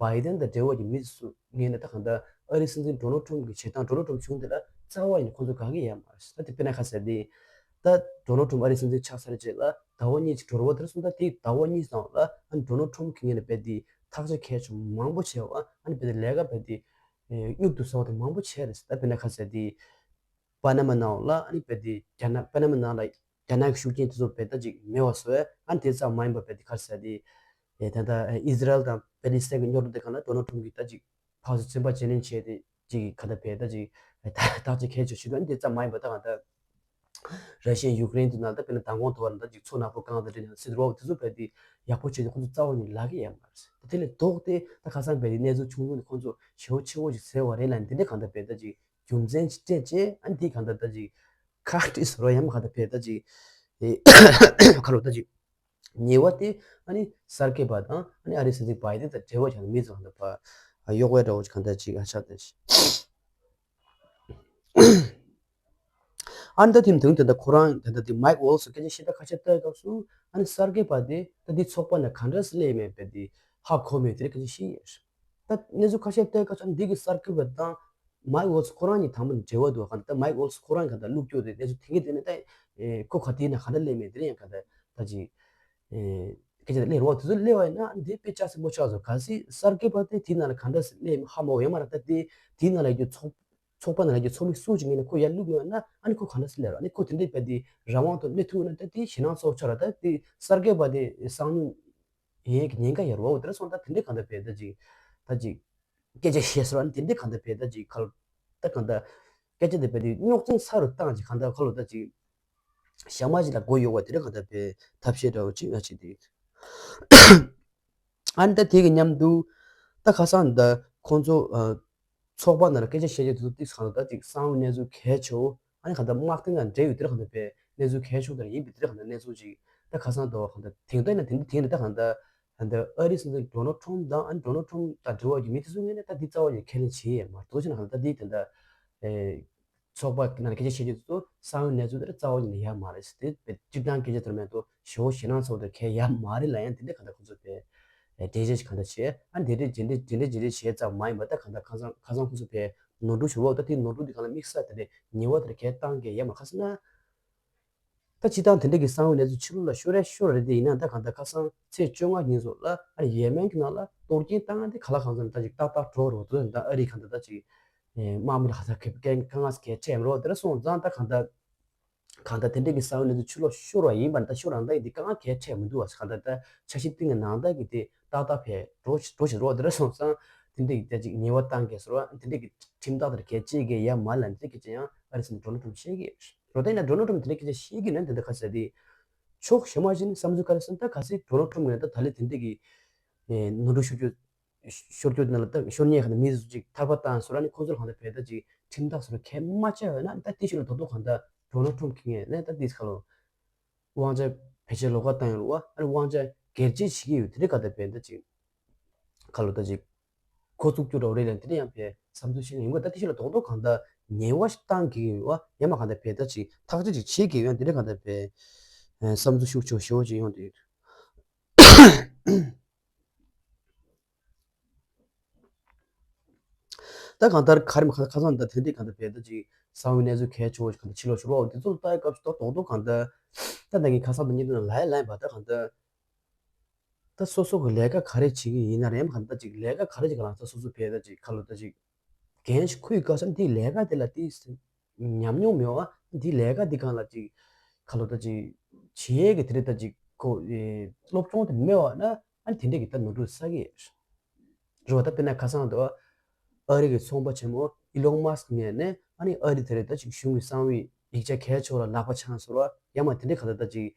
བྷའི་ཌེན་དང་འབྲེལ་བ་ཡོད་མི་དེ་ཚོ་ངོས་ནས་ད་གང་ལྟར་ཨ་རི་སྲིད་འཛིན་ཌོ་ནལ་ཊམ་གི་བྱེད་སྟངས་ཌོ་ནལ་ཊམ་གཞུང་དེ་ལ་རྩ་བ་ཡིན་ཁོང་ཚོ་དགའ་གི་ཡོད་མ་རེད། ད་དེ་དཔེར་ན་ཁ་ཟེར་དེ་ད་ཌོ་ནལ་ཊམ་ཨ་རི་སྲིད་འཛིན་ཆགས་ཚར་རྗེས་ལ་ཟླ་བ་གཉིས་ཅིག་འགྲོ་རུ་བ་དེར་སོང་ད་དེ་ཟླ་བ་གཉིས་ནང་ལ་ཨ་ནི་ཌོ་ནལ་ཊམ་གི་ངོས་ནས་བས་དེ་ཐག་གཅོད་གལ་ཆེན་མང་པོ་བྱས་བ། ཨ་ནི་བས་དེ་ལས་ཀ་བས་དེ་མྱུར་དུ་ཟ་བ་དེ་མང་པོ་བྱས་རེད། ད་དཔེར་ན་ཁ་ཟེར་དེ་པ་ན་མ་ནང་ལ་ཨ་ནི་བས་དེ་རྒྱ་ནག་པ་ན་མ་ནང་ལ་རྒྱ་ནག་གི་ཤུགས་རྐྱེན་དེ་ཚོ་བས་ད་ཅིག་མེད་པ་བཟོ་བས། ཨ་ནི་དེ་ཙམ་མ་ཡིན་པ་བས་དེ་ཁ་ཟེར་དེ་ད་ལྟ་ཨི་ཟི་རལ་དང་པེ་ལི་སི་ཐན་གྱི་རྙོག་དྲ་དེ་ག་ལ་ཌོ་ནལ་ཊམ་གི་ད་ཅིག་ཕར་ཚུར་བཙན་པ་བརྗེ་ལེན་བྱས་ཏེ་ཅིག་ག་ད་བས་ད་ཅིག་ཐག་གཅོད་གལ་ཆེ་ཞུ་དོན་དེ་ཙམ་མ་ཡིན་པ་ད་ག་ད་ར་ཤི་ཡ་ཡུཀ་རེན་དེ་ནང་ད་དཔེར་ན་མདང་དགོང་དུ་བར་ད་ཅིག་མཚོ་ནག་པོ་གང་དང་འབྲེལ་ནས་སྲིད་དུ་རོགས་དེ་ཚོ་བས་དེ་ཡག་པོ་བྱས་ཏེ་ཁོ་ཚོ་རྩ་བ་ནས་ལབ་ཀྱི་ཡོད་མ་རེད། ད་དེ་ལས་ལྡོག་སྟེ་ད་ཁ་སང་བས་དེ་གནས་ཚུལ་ཆུང་ཆུང་དེ་ཁོ་ཚོ་ཞེ་པོ་ཆེ་བོ་ཞིག་ཟེར་བ་རེད་ལ་འདི་འདྲ་གང་ད་བས་ད་ཅིག་རྒྱུ་མཚན་ཅིག་སྤྲད་བྱས་ཨ་ནི་དེ་གང་ད་ད་ཅིག་ཁག་དཀྲི་ཟེར་བ་ཡང་མ་གང་ད་བས་ད་ཅིག་ཁ་ལོ་ད་ཅིག་ཉེ་བ་དེ་ཨ་ནི་གསར་འགོད་པ་དང་ཨ་ནི་ཨ་རིའི་སྲིད་འཛིན་བྷའི་ཌེན་དང་འབྲེལ་བ་བྱུང་བའི་མི་ཚོ་གང་ལྟར་ཕར་གཡོག་པའི་འདྲ་བོ་ཅིག་གང་ལྟར་ཅིག་ཨ་ཆགས་བསྡད་ཤག་ཨ་ནི་ད་དེ་དུང་དེ་འདྲ་ཁོ་རང་དེ་འདྲ་དེ་མའིག་ཝོལ་སི་སྐད་ཆ་བཤད་སྟངས་ཁ་ཤས་ལྟོས་སྐབས་སུ་ཨ་ནི་གསར་འགོད་པ་དེ་ད་འདི་ཚོགས་པ་ནང་གང་འདྲ་སེ་སླེབས་མེད་པའི་དེ་ཧ་གོ་མེད་དེ་རིགས་སྐད་ཆ་བཤད་ཡོད། ད་གནས་ཚུལ་ཁ་ཤས་ལྟོས་སྐབས་སུ་ཨ་ནི་འདི་གི་གསར་འགོད་པ་དང་མའིག་ཝོལ་སི་ཁོ་རང་གཉིས་དང་པོ་ནས་འབྲེལ་བ་འདུག་ག་ད་མའིག་ཝོལ་སི་ཁོ་རང་ག་ད་ལུག་སྐྱོ་དེ་གནས་ཚུལ་དེ་གི་དེ་ནས་ད་ཁོ་ག་དེའི་ནང་ག་འདྲ་སླེབས་མེད་དེ་རིགས་ཡང་ག་ད་ད་ཅིག་སྐད་ཆ་དེ་སླེབས་རོགས་དེ་ཚོ་སླེབས་པ་ཡིན་ན་འདི་དཔེ་ཆ་སྲིན་པོ་ཆགས་སོང་། གལ་སྲིད་གསར་འགོད་པ་དེ་དེའི་ནང་ལ་ག་འདྲ་སེ་སླེབས་ཧ་མ་གོ་ཡོད་མ་རེད། ད་དེ་དེའི་ནང་ལ་རྒྱུ་ཚོགས་ཚོགས་པ་ནང་ལ་རྒྱུ་ཚོགས་མི་སུ་ཅིག་ཡིན་ན་ཁོ་ཡར་བླུགས་ཡོད་ན་ཨ་ནི་ཁོ་ག་འདྲ་སེ་སླེབས་རོགས། ཨ་ནི་ཁོ་དེ་འདྲའི་བས་དེ་རང་དབང་ཐོག་སླེབས་ཐུབ་ན་ད་དེ་ཞེད་སྣང་ཚོགས་ཆོག་ར། ད་དེ་གསར་འགོད་པ་དེ་གསང་མྱུལ་ཡིན་གྱི་ཉེན་ཁ་ཡོད་རེད་བ། འོ་དེ་འདྲ་སོང་ད་དེ་འདྲའི་གང་ལྟར་བས་ད་ཅིག་ད་ཅིག་སྐད་ཆ་བཤད་སོང་ཨ་ནི་དེ་འདྲའི་གང་ལྟར་བས་ད་ཅིག་ཁ་ལོ་ད་གང་ལྟར་སྐད་ཆ་དེ་བས་དེ་རྙོག་འཛིང་ས་རུ་བཏང་ཅིག་གང་ལྟར་ཁ་ལོ་ད་ཅིག་ཞག་མ་ཅིག་ལ་མགོ་གཡོག་པ་དེ་འདྲ་གང་ལྟར་བས་ཐབས་ཤེས་འདྲ་བོ་ཅིག་ང་བྱེད་དེ། ཨ་ནི་ད་དེ་གི་མཉམ་དུ་ད་ཁ་སང་ད་ཁོང་ཚོ་ཚོགས་པ་ནང་ལ་སྐད་ཆ་བཤད་རྒྱུ་དེ་ཚོ་ཏིག་ཙམ་གང་ལྟར་ད་ཅིག་གསང་བའི་གནས་ཚུལ་གལ་ཆེ་བོ་ཨ་ནི་གང་ལྟར་དམག་དོན་དང་འབྲེལ་ཡོད་དེ་འདྲ་གང་ལྟར་བས་གནས་ཚུལ་གལ་ཆེ་བོ་དེ་འདྲ་ཡིན་པའི་དེ་འདྲ་གང་ལྟར་གནས་ཚུལ་ཅིག་ད་ཁ་སང་ད་གང་ལྟར་དེང་དུས་ན་དེང་དུས་དེང་ནས་ད་གང་ལྟར་ད་ཨ་རིའི་སྲིད་འཛིན་ཌོ་ནལ་ཊམ་དང་ཨ་ནི་ཌོ་ནལ་ཊམ་དང་འབྲེལ་བ་ཡོད་མི་དེ་ཚོ་ངོས་ནས་ད་འདི་རྩ་བ་ནས་ཁས་ལེན་བྱེད་ཡས་མ་གཏོགས་ཕྱིར་ན་གང་ལྟར་ད་འདི་ད་ལྟ་ཚོགས་པ་ནང་སྐད་ཆ་བཤད་རྒྱུ་དེ་ཚོ་གསང་བའི་གནས་ཚུལ་དེ་རྩ་བ་ཉིད་ནས་ཡོད་མ་རེད་ཟེར་ཏེ་སྤྱིར་བཏང་སྐད་ཆ་དེ་མེད་དོ་ཞེ་བོ་ཞེད་སྣང་ཚོགས་དེ་གས་ཡོད་མ་རེད་ལབ་ཡང་དེ་འདྲ་གང་ལྟར་ཁོ་ཚོ་དེ་འགྲེལ་བཤད་ཞིག་གང་ལྟར་བྱས་ཨ་འདི་འདྲ་ཇི་འདྲ་ཇི་འདྲ་ཇི་འདྲ་བྱས་ཙམ་མ་ཡིན་པ་ད་གང་ལྟར་ཁ་སང་ཁ་སང་ཁོ་ཚོ་དེ་ནོར་འཁྲུལ་བྱུང་བ་ད་དེ་ནོར་འཁྲུལ་དེ་གང་ལ་དམིགས་བསལ་དེ་འདྲ་ཉེས་པ་དེ་གས་བཏང་གས་ཡོད་མ་རེད། ཁ་སང་ན། ད་སྤྱིར་བཏང་དེ་འདྲ་གི་གསང་བའི་གནས་ཚུལ་ཕྱི་ལོགས་ལ་ཤོར་རེ་ཤོར་རེ་དེ་ཡིན་ན་ད་གང་ལྟར་ཁ་སང་ཚེས་བཅོ་ལྔ་ཉིན་སོགས་ལ་ཨ་ནི་ཡེ་མེན་གྱི་ནང་ལ་གཏོར་སྐྱོན་བཏང་ཡ་དེ་ག་ལ་གང་འཚམ་ད་ཅིག་ཏག་ཏག་འགྲོ་རོགས་དོ་ད་ཨ་རི་གང་ལྟར་ད་ཅིག་ དམག་མི་ལ་ཧ་ཐག་གི་དཀའ་ངལ་ག་ཡེ་འཕྲད་མི་རོགས་དེ་འདྲ་སོང་ཙང་ད་གང་ལྟར། གང་ལྟར་དེ་འདྲས་ཀྱི་གསང་བའི་གནས་ཚུལ་ཕྱི་ལོགས་ཤོར་བ་ཡིན་པ་ད་ཤོར་རང་ད་ཡིན་དེ་དཀའ་ངལ་ག་ཡེ་འཕྲད་མི་འདུག་བ། གང་ལྟར་ད་འཆར་གཞི་བཏིང་ནས་ནང་ལྟར་གྱི་དེ་ཏག་ཏག་ཕེ་འགྲོ་འགྲོ་བཞིན་རོགས་དེ་འདྲ་སོང་ཙང་དེ་འདྲས་ཀྱི་ད་ཅིག་ཉེས་པ་བཏང་གས་ཟེར་བ་དེ་འདྲས་ཀྱི་ཁྲིམས་ཐག་དེར་གལ་ཆེ་གི་ཡ་མ་ལ་འདི་གི་ཅི་ཡང་ཨ་རི་སི་ཌོ་ནལ་ཊམ་ཕི་བཤད་གི་རོགས་ད་ཡིན་ན་ཌོ་ནལ་ཊམ་ཕི་དེ་འདྲས་ཀྱི་ཅི་བཤད་གི་ན་དེ་འདྲ་ག་ཟེར་དེ་ཕྱོགས་གཞན་མ་ཞིག་ནས་བསམ་ཚུལ་ག་རེ་སོང་ད་ག་ཟེར་ཌོ་ནལ་ཊམ་ཕི་ངས་ད་ད་ལས་དེ་འདྲས་ཀྱི་ནོར་འཁྲུལ་ཤོར་རྒྱུ། ཤོར་རྒྱུ་ནང་ལ་ད་ཤོར་ཉེན་ཁ་ནས་མི་ཚོ་ཅིག་ཐར་པ་བཏང་ཟེར་ར་ནི་ཁོང་ཚོར་གང་ལྟར་བས་ད་ཅིག་ཁྲིམས་ཐག་ཟེར་ར་གལ་མ་ཆེ་བས་ན་ད་དེ་ཤོད་ལ་དོག་དོག་གང་ལྟར་ཌོ་ནལ་ཊམ་ཕི་ངས་ནས་ད་དེ་ཁ་ལོ་དབང་ཆ་བེད་སྤྱོད་ལོག་པ་བཏང་ཡོད་རུ་བ་ཨ་ནི་དབང་ཆ་སྒེར་གཅོད་བྱེད་ཀྱི་ཡོད་དེ་རེད་གང་ལྟར་བས་ད་ཅིག་ཁ་ལོ་ད་ཅིག་འགོ་བཙུགས་རྒྱུ་འདྲ་བོ་རེད་ལ་དེ་འདྲ་ཡང་བས་བསམ་ཚུལ་ཤེས་ན་ཡིན་དགོས་ད་དེ་ཤོད་ལ་དོག་དོག་གང་ལྟར་ཉེས་པ་ཞིག་བཏང་གི་ཡོད་བ་ཡང་མ་གང་ལྟར་བས་ད་ཅིག་ཐག་གཅོད་ཅིག་བྱེད་ཀྱི་ཡོད་དེ་འདྲ་གང་ལྟར་བས་བསམ་ཚུལ་ཤུགས་ཆེ་བོ་ཞེ་བོ་ཅིག་ཡོང་དུས། ད་གང་ལྟར་ག་རེ་མ་ཁ་ཁ་སང་ད་དེ་འདྲའི་གང་ལྟར་བས་ད་ཅིག་གསང་བའི་གནས་ཚུལ་གལ་ཆེ་བོ་ཞིག་གང་ལྟར་ཕྱི་ལོགས་ཤོར་བ་འོ་དེ་ཚོ་ལ་ལྟ་བའི་སྐབས་སུ་ད་རྡོག་རྡོག་གང་ལྟར་ད་ད་ངས་ཁ་སང་དང་གཉིས་དུ་ན་ལའི་ལན་པ་ད་གང་ལྟར་ད་སོ་སོ་གི་ལས་ཀ་ག་རེ་བྱེད་ཀྱི་ཡིན་ན་རེད་མ་གང་ལྟར་ཅིག་ལས་ཀ་ག་རེ་ཅིག་ག་ལ་ད་སོ་སོ་བས་ད་ཅིག་ཁ་ལོ་ད་ཅིག་འགན་ཞིག་ཁུར་དགོས་ས་འདི་ལས་ཀ་དེ་ལ་དེ་ཉམས་མྱོང་མེད་པ་འདི་ལས་ཀ་འདི་གང་ལ་ཅིག་ཁ་ལོ་ད་ཅིག་བྱེད་ཡས་ཀྱི་དེ་རེད་ད་ཅིག་ཁོ་སློབ་སྦྱོང་དེ་མེད་པ་ན་ཨ་ནི་དེ་འདྲས་ཀྱི་ད་ནོར་འཁྲུལ་བསགས་ཀྱི་ཡོད། རེད་བ། ད་དཔེར་ན་ཁ་སང་དུ་ཨ་རི་གི་ཚོང་པ་ཆེན་མོ་ཨི་ལོན་མཱ་སི་ཀི་ངོས་ནས་ཨ་ནི་ཨ་རི་དེ་རེད་ད་ཅིག་གཞུང་གི་གསང་བའི་ཡིག་ཆ་གལ་ཆེ་བ་ལ་ལག་པ་འཆང་ཟེར་བ་ཡང་མ་དེ་འདྲའི་ག་ད་ད་ཅིག་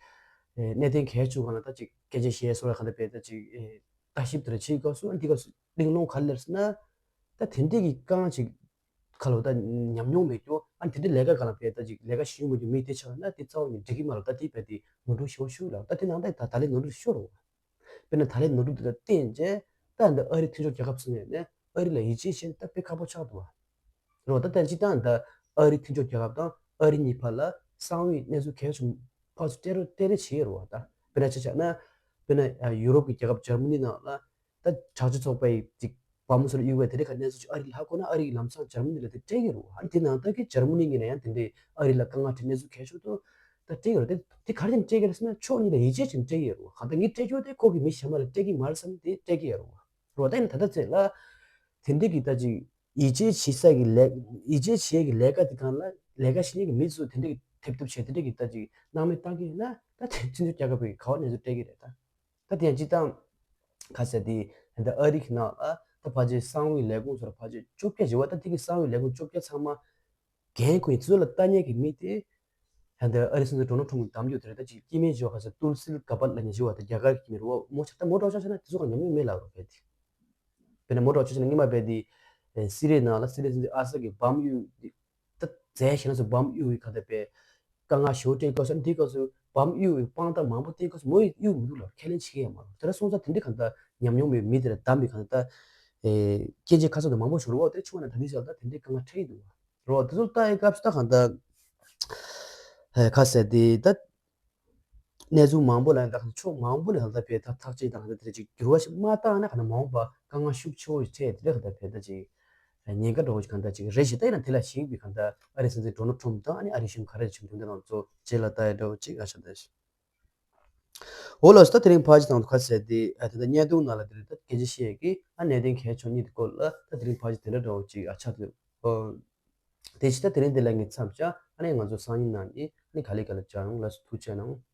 གནད་དོན་གལ་ཆེ་བ་ལ་ད་ཅིག་སྐད་ཆ་བཤད་ཟེར་བ་ག་ད་བས་ད་ཅིག་ལྟ་ཞིབ་དེ་རེད་བྱེད་སྐབས་སུ་ཨ་འདི་སྐབས་སུ་གླེང་སློང་ག་རེ་སླེབས་ཟེར་ན་ད་དེ་འདྲའི་གི་རྐང་ཅིག་ཁ་ལོ་ད་ཉམས་མྱོང་མེད་རྒྱུ་ཨ་དེ་འདྲའི་ལས་ཀ་ག་ལ་བས་ད་ཅིག་ལས་ཀ་ཤེས་མེད་རྒྱུ་མི་དེ་ཆགས་ན་དེ་རྩ་བ་ནས་འགྲིག་གི་མ་རེད། ད་དེ་བས་དེ་ནོར་འཁྲུལ་ཞེ་པོ་ཤོར་ལ་ད་དེ་ནང་ད་ད་ད་ལས་ནོར་འཁྲུལ་ཤོར་རོ། དཔེར་ན་ད་ལན་ནོར་འཁྲུལ་དེ་ལ་བརྟེན་རྗེས་ད་འདི་ཨ་རི་མཐུན་ཕྱོགས་རྒྱལ་ཁབ་ཚོ་ནས་ནས་ཨ་རི་ལ་ཡིད་ཆེས་བྱས་ན་ད་དཔེ་ཁག་པོ་ཆགས་འདུག་བ། རེད་བ། ད་ལྟ་སྤྱིར་བཏང་ད་ཨ་རི་མཐུན་ཕྱོགས་རྒྱལ་ཁབ་དང་ཨ་རི་གཉིས་བར་ལ་གསང་བའི་གནས་ཚུལ་གལ་ཆེན་ཕར་ཚུར་སྤྲད་རོགས་སྤྲད་རེས་བྱེད་ཡོད་རེད་བ། ད་དཔེར་ན་ཆ་བཞག་ན་དཔེར་ན་ཡུ་རོབ་ཀྱི་རྒྱལ་ཁབ་འཇར་མ་ནི་ནང་ལ་ད་དྲག་སྤྱོད་ཚོགས་པའི་ཅིག་བ་མོ་ཚོར་གཡུག་པའི་དེ་འདྲའི་ཁ་གནས་ཚུལ་ཅིག་ཨ་རི་ལ་ལྷག་དགོས་ན་ཨ་རི་གི་ལམ་སང་འཇར་མ་ནི་ལ་དེ་སྤྲད་ཀྱི་རེད་བ། ཨ་ནི་དེ་ནང་ལྟར་གྱི་འཇར་མ་ནི་གཉིས་ནས་ཡང་དེ་འདྲའི་ཨ་རི་ལ་དཀའ་ངལ་འཕྲད་གནས་ཚུལ་གལ་ཆེ་འདུག་ད་སྤྲད་ཀྱི་རེད། དེ་དེ་ག་རེ་བྱས་ནས་སྤྲད་ཀྱི་རེད་ཟེར་ན་ཕྱོགས་གཉིས་ལ་ཡིད་ཆེས་བྱས་ནས་སྤྲད་ཀྱི་རེད་བ། གང་ལྟར་ངས་སྤྲད་རྒྱུ་དེ་ཁོ་གི་མི་གཞན་པ་ལ་སྤྲད་ཀྱི་མ་རེད་བསམ་ནས་དེ་སྤྲད་ཀྱི་ཡོད་རེད་བ། རེད་བ། ད་ཡིན་ད་ལྟ་ཚེ་ལ་དེ་འདྲའི་གི་ད་ཅིག་ཡིད་ཆེས་བྱེད་ས་གི་ལས་ཡིད་ཆེས་བྱེད་ཀྱི་ལས་ཀ་དེ་གང་ལ་ལས་ཀ་བྱེད་མཁན་གྱི་མི་ཚོ་དེ་འདྲའི་གི་ཐེབས་ཐུབ་བྱས་དེ་འདྲའི་གི་ད་ཅིག་སྣང་མེད་བཏང་གི་ཡོད་ན་ད་དེ་ཕྱི་ཚུལ་རྒྱལ་ཁབ་ཀྱི་ག་བ་ནས་ཚུར་སྤྲད་ཀྱི་རེད་ད། ད་དེ་ཡང་སྤྱིར་བཏང་ག་ཟེར་དེ་ད་ཨ་རི་གི་ནང་ལ་ད་ཕལ་ཆེར་གསང་བའི་ལས་ཁུངས་ཚོ་ལ་ཕལ་ཆེར་བཅོ་བརྒྱད་བྱེད་བ་ད་དེ་གི་གསང་བའི་ལས་ཁུངས་བཅོ་བརྒྱད་ཚང་མ། འགན་ཁུར་ཡིན་ཚུལ་ལ་ལྟ་ཉན་གྱི་མི་དེ། ད་ལྟ་ཨ་རི་སྲིད་འཛིན་ཌོ་ནལ་ཊམ་གྱིས་གདམ་རྒྱུ་དེ་རེད། ད་ཅིག་སྐྱེ་དམན་བྱེད་པ་ཁ་ཤས་ཏུལ་སིལ་ག་པར་ལབ་མཁན་བྱེད་པ་དེ་རྒྱ་གར་གྱི་མི་རེད་བ། མོ་ཆ་ད་མོ་འདྲ་བོ་ཆ་བཞག་ན་དེ་ཚོ་གང་ཉམས་མྱོང་མེད་ལབ་རོགས་བྱས་ཏེ། དཔེར་ན་མོ་འདྲ་བོ་ཆ་བཞག་ན་སྔོན་མ་བས་དེ་སི་རི་ཡའི་ནང་ལ་སི་རི་ཡའི་སྲིད་འཛིན་ཨ་སད་ཀྱིས་བམ་གཡུག་དེ་ད་རྫས་གཞན་ལ་སོགས་བམ་གཡུག་ཡི་ག་ད་པའི་དཀའ་ངལ་ཞེ་པོ་སྤྲད་སྐབས་སུ་འདི་སྐབས་སུ་བམ་གཡུག་ཡི་དཔང་རྟགས་མང་པོ་བསྟན་སྐབས་སུ་མོ་ཡིས་གཡུག་མི་འདུག་ལབ་ཁས་ལེན་བྱེད་ཀྱི་ཡོད་མ་རེད། དེ་འདྲ་སོང་ཙང་དེ་འདྲའི་ག་ད་ཉམས་མྱོང་མེད་མི་དེ་ལ་གདམ་པའི་ག་ད་ཨེ་སྐྱེ་མཆེད་ཁ་ཚ་དང་མང་པོ་ཞིག་རེད་བ། དེ་ཆུང་བ་ན་ད་འདི་ཞག་ད་དེ་འདྲའི་དཀའ་ངལ་འཕྲད་ཀྱི་འདུག་བ། རོ། དེ་ཚོ་ལྟ་ཡི་སྐབས་སུ་ད་གང་ལྟར་ཧེ་ཁ་ཟེར་དེ་ད་གནས་ཚུལ་མང་པོ་ལ་ད་གང་ཕྱོགས་མང་པོ་ནས་ད་ལྟ་བས་ད་ཐག་གཅོད་དང་ད་ལྟ་དེ་ཅིག་འགྱུར་བ་ཞིག་མ་བཏང་ན་གང་ལྟར་མ་འོངས་པ་དཀའ་ངལ་ཤུགས་ཆེ་བོ་ཞིག་འཕྲད་དེ་འདྲ་གང་ལྟར་བས་ད་ཅིག་ཉེན་ཁ་འདྲ་བོ་ཞིག་གང་ལྟར་ཅིག་རེད་ཞེ་ད་ཡིན་ན་དེ་ལ་ཞིག་པའི་གང་ལྟར་ཨ་རི་སྲིད་འཛིན་ཌོ་ནལ་ཊམ་དང་ཨ་ནི་ཨ་རི་གཞུང་ག་རེ་བྱུང་དོན་དེ་རང་ཚོ་རྗེས་ལ་ལྟ་ཡི་འདྲ་བོ་ཅིག་ཨ་ཤ་ད་ཞིག་འོ་ལགས་སོ། ད་དེ་རིང་ཕར་ཅིག་དང་དུ་ཁ་གསལ་ཏེ་ཨ་དེ་འདྲ་བརྙན་ཐུང་ནང་ལ་དེ་རིང་ད་སྐད་ཆ་བཤད་ཀྱི་ཨ་གནད་དོན་གལ་ཆེ་གཉིས་དེ་སྐོར་ལ་ད་དེ་རིང་ཕར་ཅིག་དེ་འདྲ་འདྲ་བོ་ཅིག་ཨ་ཆགས་འདུག་ཨོ། དེ་ཕྱི་ད་དེ་རིང་འདི་ལ་ངས་མཚམས་བཞག་ཨ་ནི་ང་ཚོ་སང་ཉིན་གནངས་ཉིན་ཨ་ནི་ག་ལེ་ག་ལེ་བཅར་ཡོང་། ལགས་སོ། ཐུགས་རྗེ་གནང་།